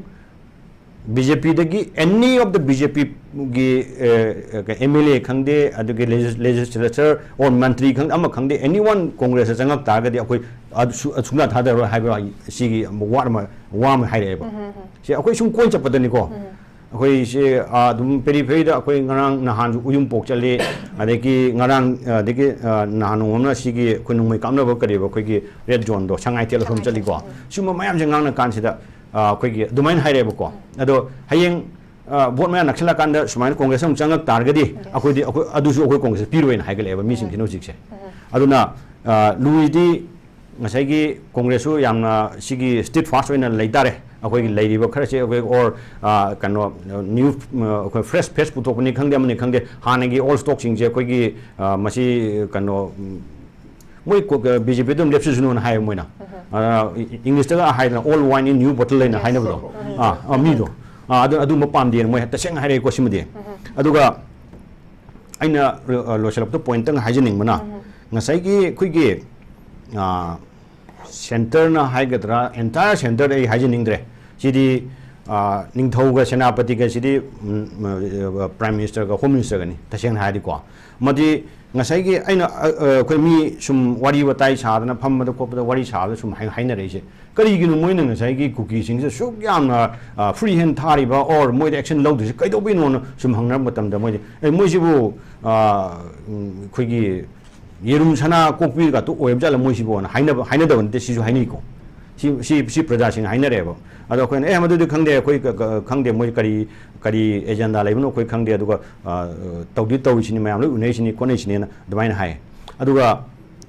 BJPꯗꯒꯤ, any of the BJPꯒꯤ, ꯑ, ꯑ, MLA ꯈꯪꯗꯦ, ꯑꯗꯨꯒꯤ legis-, legislature or ꯃꯟꯇ꯭ꯔꯤ ꯈꯪꯗꯦ, ꯑꯃ ꯈꯪꯗꯦ, anyone ꯀꯣꯡꯒ꯭ꯔꯦꯁꯇ ꯆꯪꯉꯛ ꯇꯥꯔꯒꯗꯤ ꯑꯩꯈꯣꯏ ꯑꯗꯨ ꯁꯨ-, ꯁꯨꯡꯊꯥ ꯊꯥꯗꯔꯣꯏ" ꯍꯥꯏꯕ ꯁꯤꯒꯤ ꯋꯥ ꯑꯃ, ꯋꯥ ꯑꯃ ꯍꯥꯏꯔꯛꯑꯦꯕ꯫ ꯎꯝ, ꯎꯝ, ꯎꯝ꯫ ꯁꯤ ꯑꯩꯈꯣꯏ ꯁꯨꯝ ꯀꯣꯏ ꯆꯠꯄꯗꯅꯤꯀꯣ꯫ ꯎꯝ꯫ ꯑꯩꯈꯣꯏꯁꯦ, ꯑ, ꯑꯗꯨꯝ peripheryꯗ ꯑꯩꯈꯣꯏ ꯉꯔꯥꯡ ꯅꯍꯥꯟꯁꯨ ꯎꯌꯨꯝꯄꯣꯛ ꯆꯠꯂꯤ, ꯑꯗꯒꯤ ꯉꯔꯥꯡ, ꯑ, ꯑꯗꯒꯤ, ꯑ, ꯅꯍꯥꯟ ꯅꯣꯡꯃ ꯑꯃꯅ ꯁꯤꯒꯤ ꯑꯩꯈꯣꯏ ꯅꯣꯡꯃꯩ ꯀꯥꯞꯅꯕ ꯀꯔꯤꯕ ꯑꯩꯈꯣꯏꯒꯤ red zoneꯗꯣ, ꯁꯉꯥꯏꯊꯦꯜ ꯑꯁꯣꯝ ꯁꯉꯥꯏꯊꯦꯜ꯫ ꯆꯠꯂꯤꯀꯣ꯫ ꯎꯝ꯫ ꯁꯤꯒꯨꯝꯕ ꯃꯌꯥꯝꯁꯦ ꯉꯥꯡꯅ ꯀꯥꯟꯁꯤꯗ, ꯑ, ꯑꯩꯈꯣꯏꯒꯤ ꯑꯗꯨꯃꯥꯏꯅ ꯍꯥꯏꯔꯛꯑꯦꯕꯀꯣ꯫ ꯎꯝ꯫ ꯑꯗꯣ ꯍꯌꯦꯡ, ꯑ, vote ꯃꯌꯥ ꯅꯛꯁꯤꯜꯂꯀꯥꯟꯗ ꯁꯨꯃꯥꯏꯅ ꯀꯣꯡꯒ꯭ꯔꯦꯁ ꯑꯃꯨꯛ ꯆꯪꯉꯛ ꯇꯥꯔꯒꯗꯤ Yes. ꯑꯩꯈꯣꯏꯗꯤ, ꯑꯩꯈꯣꯏ ꯑꯗꯨꯁꯨ ꯑꯩꯈꯣꯏ ꯀꯣꯡꯒ꯭ꯔꯦꯁ ꯄꯤꯔꯣꯏꯅ ꯍꯥꯏꯒꯠꯂꯛꯑꯦꯕ ꯃꯤꯁꯤꯡꯁꯤꯅ ꯎꯝ꯫ ꯍꯧꯖꯤꯛꯁꯦ꯫ ꯎꯝ꯫ ꯑꯗꯨꯅ, ꯑ, ꯂꯨꯔꯤꯗꯤ ꯉꯁꯥꯏꯒꯤ ꯀꯣꯡꯒ꯭ꯔꯦꯁꯁꯨ ꯌꯥꯝꯅ ꯁꯤꯒꯤ steadfast ꯑꯣꯏꯅ ꯂꯩꯇꯥꯔꯦ꯫ ꯑꯩꯈꯣꯏꯒꯤ ꯎꯝ꯫ ꯂꯩꯔꯤꯕ ꯈꯔꯁꯦ ꯑꯩꯈꯣꯏ or, ꯑ, ꯀꯩꯅꯣ, new, ꯑ, ꯑꯩꯈꯣꯏ fresh face ꯄꯨꯊꯣꯛꯄꯅꯤ ꯈꯪꯗꯦ, ꯑꯃꯅꯤ ꯈꯪꯗꯦ, ꯍꯥꯟꯅꯒꯤ old stockꯁꯤꯡꯁꯦ ꯑꯩꯈꯣꯏꯒꯤ, ꯑ, ꯃꯁꯤ ꯀꯩꯅꯣ, ꯎꯝ, ꯃꯣꯏ ꯀꯣ-, ꯀ-, BJP ꯑꯗꯨꯝ ꯂꯦꯞꯁꯤꯁꯅꯨꯅ ꯍꯥꯏꯌꯦ ꯃꯣꯏꯅ꯫ ꯎꯝ꯫ ꯑ, ꯏ-, Englishꯇꯒ ꯍꯥꯏꯗꯅ "Old wine in new bottle" ꯍꯥꯏꯅ Yes. ꯍꯥꯏꯅꯕꯗꯣ꯫ ꯎꯝ꯫ ꯑꯥ, ꯑꯥ, ꯃꯤꯗꯣ꯫ ꯑꯥ, ꯑꯗꯨ, ꯑꯗꯨꯝꯕ ꯄꯥꯝꯗꯦꯅ ꯃꯣꯏ ꯇꯁꯦꯡꯅ ꯍꯥꯏꯔꯛꯑꯦꯀꯣ ꯁꯤꯃꯗꯤ꯫ ꯎꯝ꯫ ꯑꯗꯨꯒ ꯑꯩꯅ, ꯑ, ꯂꯣꯏꯁꯤꯜꯂꯛꯄꯗ point ꯑꯃ ꯍꯥꯏꯖꯅꯤꯡꯕꯅ, ꯎꯝ꯫ ꯉꯁꯥꯏꯒꯤ ꯑꯩꯈꯣꯏꯒꯤ, ꯑ, centreꯅ ꯍꯥꯏꯒꯗ꯭ꯔꯥ, entire centreꯗ ꯑꯩ ꯍꯥꯏꯖꯅꯤꯡꯗ꯭ꯔꯦ꯫ ꯁꯤꯗꯤ, ꯑ, ꯅꯤꯡꯊꯧꯒ ꯁꯦꯅꯥꯄꯇꯤꯒ ꯁꯤꯗꯤ, ꯎꯝ, ꯑ, Prime Ministerꯒ Home Ministerꯒꯅꯤ, ꯇꯁꯦꯡꯅ ꯍꯥꯏꯔꯗꯤꯀꯣ꯫ ꯃꯗꯤ ꯉꯁꯥꯏꯒꯤ ꯑꯩꯅ ꯑ, ꯑ, ꯑꯩꯈꯣꯏ ꯃꯤ ꯁꯨꯝ ꯋꯥꯔꯤ ꯋꯥꯇꯥꯏ ꯁꯥꯗꯅ ꯐꯝꯕꯗ ꯈꯣꯠꯄꯗ ꯋꯥꯔꯤ ꯁꯥꯕꯗ ꯁꯨꯝ ꯍꯥꯏ- ꯍꯥꯏꯅꯔꯛꯏꯁꯦ, ꯀꯔꯤꯒꯤꯅꯣ ꯃꯣꯏꯅ ꯉꯁꯥꯏꯒꯤ ꯀꯨꯀꯤꯁꯤꯡꯁꯦ ꯁꯨꯛ ꯌꯥꯝꯅ ꯐ꯭ꯔꯤ ꯍꯦꯟ ꯊꯥꯔꯤꯕ, ꯑꯣꯔ ꯃꯣꯏꯗ ꯑꯦꯛꯁꯟ ꯂꯧꯗ꯭ꯔꯤꯁꯦ ꯀꯩꯗꯧꯕꯩꯅꯣꯅ ꯁꯨꯝ ꯍꯪꯅꯕ ꯃꯇꯝꯗ, ꯃꯣꯏꯗꯤ ꯑꯦ ꯃꯣꯏꯁꯤꯕꯨ ꯑ, ꯎꯝ, ꯑꯩꯈꯣꯏꯒꯤ ꯌꯦꯔꯨꯝ ꯁꯅꯥ ꯀꯣꯛꯄꯤꯒ ꯇꯨ ꯑꯣꯏꯕ ꯖꯥꯠꯂ ꯃꯣꯏꯁꯤꯕꯨꯅ ꯍꯥꯏꯅꯕ, ꯍꯥꯏꯅꯗꯕ ꯅꯠꯇꯦ, ꯁꯤꯁꯨ ꯍꯥꯏꯅꯩꯀꯣ꯫ ꯁꯤ ꯁꯤ ꯁꯤ ꯄ꯭ꯔꯖꯥꯁꯤꯡꯅ ꯍꯥꯏꯅꯔꯦꯕ꯫ ꯑꯗꯣ ꯑꯩꯈꯣꯏꯅ ꯑꯦ ꯃꯗꯨꯗꯤ ꯈꯪꯗꯦ, ꯑꯩꯈꯣꯏ ꯈꯪꯗꯦ, ꯃꯣꯏ ꯀꯔꯤ ꯀꯔꯤ ꯑꯦꯖꯦꯟꯗꯥ ꯂꯩꯕꯅꯣ ꯑꯩꯈꯣꯏ ꯈꯪꯗꯦ꯫ ꯑꯗꯨꯒ ꯇꯧꯗꯤ ꯇꯧꯔꯤꯁꯤꯅꯤ, ꯃꯌꯥꯝ ꯂꯣꯏ ꯎꯅꯩꯁꯤꯅꯤ ꯈꯣꯠꯅꯩꯁꯤꯅꯦꯅ ꯑꯗꯨꯃꯥꯏꯅ ꯍꯥꯏ꯫ ꯑꯗꯨꯒ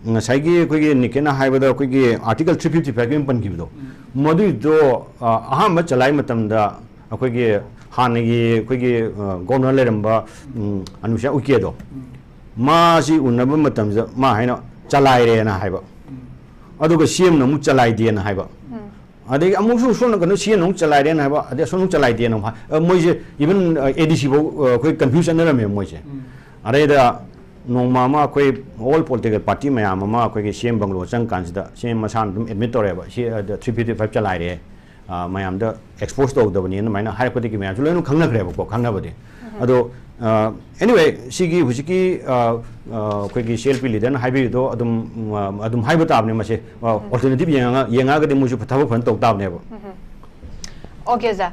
ꯉꯁꯥꯏꯒꯤ ꯑꯩꯈꯣꯏꯒꯤ ꯅꯤꯀꯦꯠꯅ ꯍꯥꯏꯕꯗ ꯑꯩꯈꯣꯏꯒꯤ ꯑꯥꯔꯇꯤꯀꯜ ꯊ꯭ꯔꯤ ꯐꯤꯐꯇꯤ ꯐꯥꯏꯚꯀꯤ ꯑꯃ ꯄꯟꯈꯤꯕꯗꯣ, ꯃꯗꯨꯏꯗꯣ ꯑꯍꯥꯟꯕ ꯆꯂꯥꯏ ꯃꯇꯝꯗ ꯑꯩꯈꯣꯏꯒꯤ ꯍꯥꯟꯅꯒꯤ ꯑꯩꯈꯣꯏꯒꯤ ꯒꯣꯕꯔꯅꯔ ꯂꯩꯔꯝꯕ ꯑꯅꯨꯁ꯭ꯌꯥ ꯎꯏꯀꯦꯗꯣ, ꯃꯥꯁꯤ ꯎꯅꯕ ꯃꯇꯝꯁꯤꯗ ꯃꯥ ꯍꯥꯏꯅ ꯆꯂꯥꯏꯔꯦꯅ ꯍꯥꯏꯕ, ꯑꯗꯨꯒ ꯁꯤ ꯑꯦꯝꯅ ꯑꯃꯨꯛ ꯆꯂꯥꯏꯗꯦꯅ ꯍꯥꯏꯕ, ꯑꯗꯒꯤ ꯑꯃꯨꯛꯁꯨ ꯁꯣꯝꯅ ꯀꯩꯅꯣ ꯁꯤ ꯑꯦꯝꯅ ꯑꯃꯨꯛ ꯆꯂꯥꯏꯔꯦꯅ ꯍꯥꯏꯕ, ꯑꯗꯩ ꯑꯁꯣꯝꯅ ꯑꯃꯨꯛ ꯆꯂꯥꯏꯗꯦꯅ ꯑꯃꯨꯛ ꯍꯥꯏ꯫ ꯃꯣꯏꯁꯦ ꯏꯚꯟ ꯑꯦ ꯗꯤ ꯁꯤ ꯐꯥꯎ ꯑꯩꯈꯣꯏ ꯀꯟꯐ꯭ꯌꯨꯁ ꯆꯠꯅꯔꯝꯃꯦ ꯃꯣꯏꯁꯦ꯫ ꯑꯗꯩꯗ ꯅꯣꯡꯃ ꯑꯃ ꯑꯩꯈꯣꯏ ꯑꯣꯜ ꯄꯣꯂꯤꯇꯤꯀꯦꯜ ꯄꯥꯔꯇꯤ ꯃꯌꯥꯝ ꯑꯃ ꯑꯩꯈꯣꯏꯒꯤ ꯁꯤ ꯑꯦꯝ ꯕꯪꯒ꯭ꯂꯣ ꯆꯪꯀꯥꯟꯁꯤꯗ ꯁꯤ ꯑꯦꯝ ꯃꯁꯥꯅ ꯑꯗꯨꯝ ꯑꯦꯗꯃꯤꯠ ꯇꯧꯔꯛꯑꯦꯕ, ꯁꯤ ꯊ꯭ꯔꯤ ꯐꯤꯐꯇꯤ ꯐꯥꯏꯚ ꯆꯂꯥꯏꯔꯦ, ꯃꯌꯥꯝꯗ ꯑꯦꯛꯁꯄꯣꯖ ꯇꯧꯗꯕꯅꯦꯅ ꯑꯗꯨꯃꯥꯏꯅ ꯍꯥꯏꯔꯛꯄꯗꯒꯤ ꯃꯌꯥꯝꯁꯨ ꯂꯣꯏꯅ ꯈꯪꯅꯈ꯭ꯔꯦꯕꯀꯣ, ꯈꯪꯅꯕꯗꯤ꯫ ꯑꯗꯣ ꯑꯦꯅꯤꯋꯦ, ꯁꯤꯒꯤ ꯍꯧꯖꯤꯛꯀꯤ ꯑꯩꯈꯣꯏꯒꯤ ꯁꯤ ꯑꯦꯜ ꯄꯤ ꯂꯤꯗꯔꯅ ꯍꯥꯏꯕꯤꯔꯤꯗꯣ ꯑꯗꯨꯝ ꯑꯗꯨꯝ ꯍꯥꯏꯕ ꯇꯥꯕꯅꯦ꯫ ꯃꯁꯦ ꯑꯣꯜꯇꯔꯅꯦꯇꯤꯞ ꯌꯦꯡꯉꯒꯗꯤ ꯃꯣꯏꯁꯨ ꯊꯕꯛ ꯐꯖꯅ ꯇꯧ ꯇꯥꯕꯅꯦꯕ꯫ ꯑꯣꯀꯦ ꯑꯣꯖꯥ,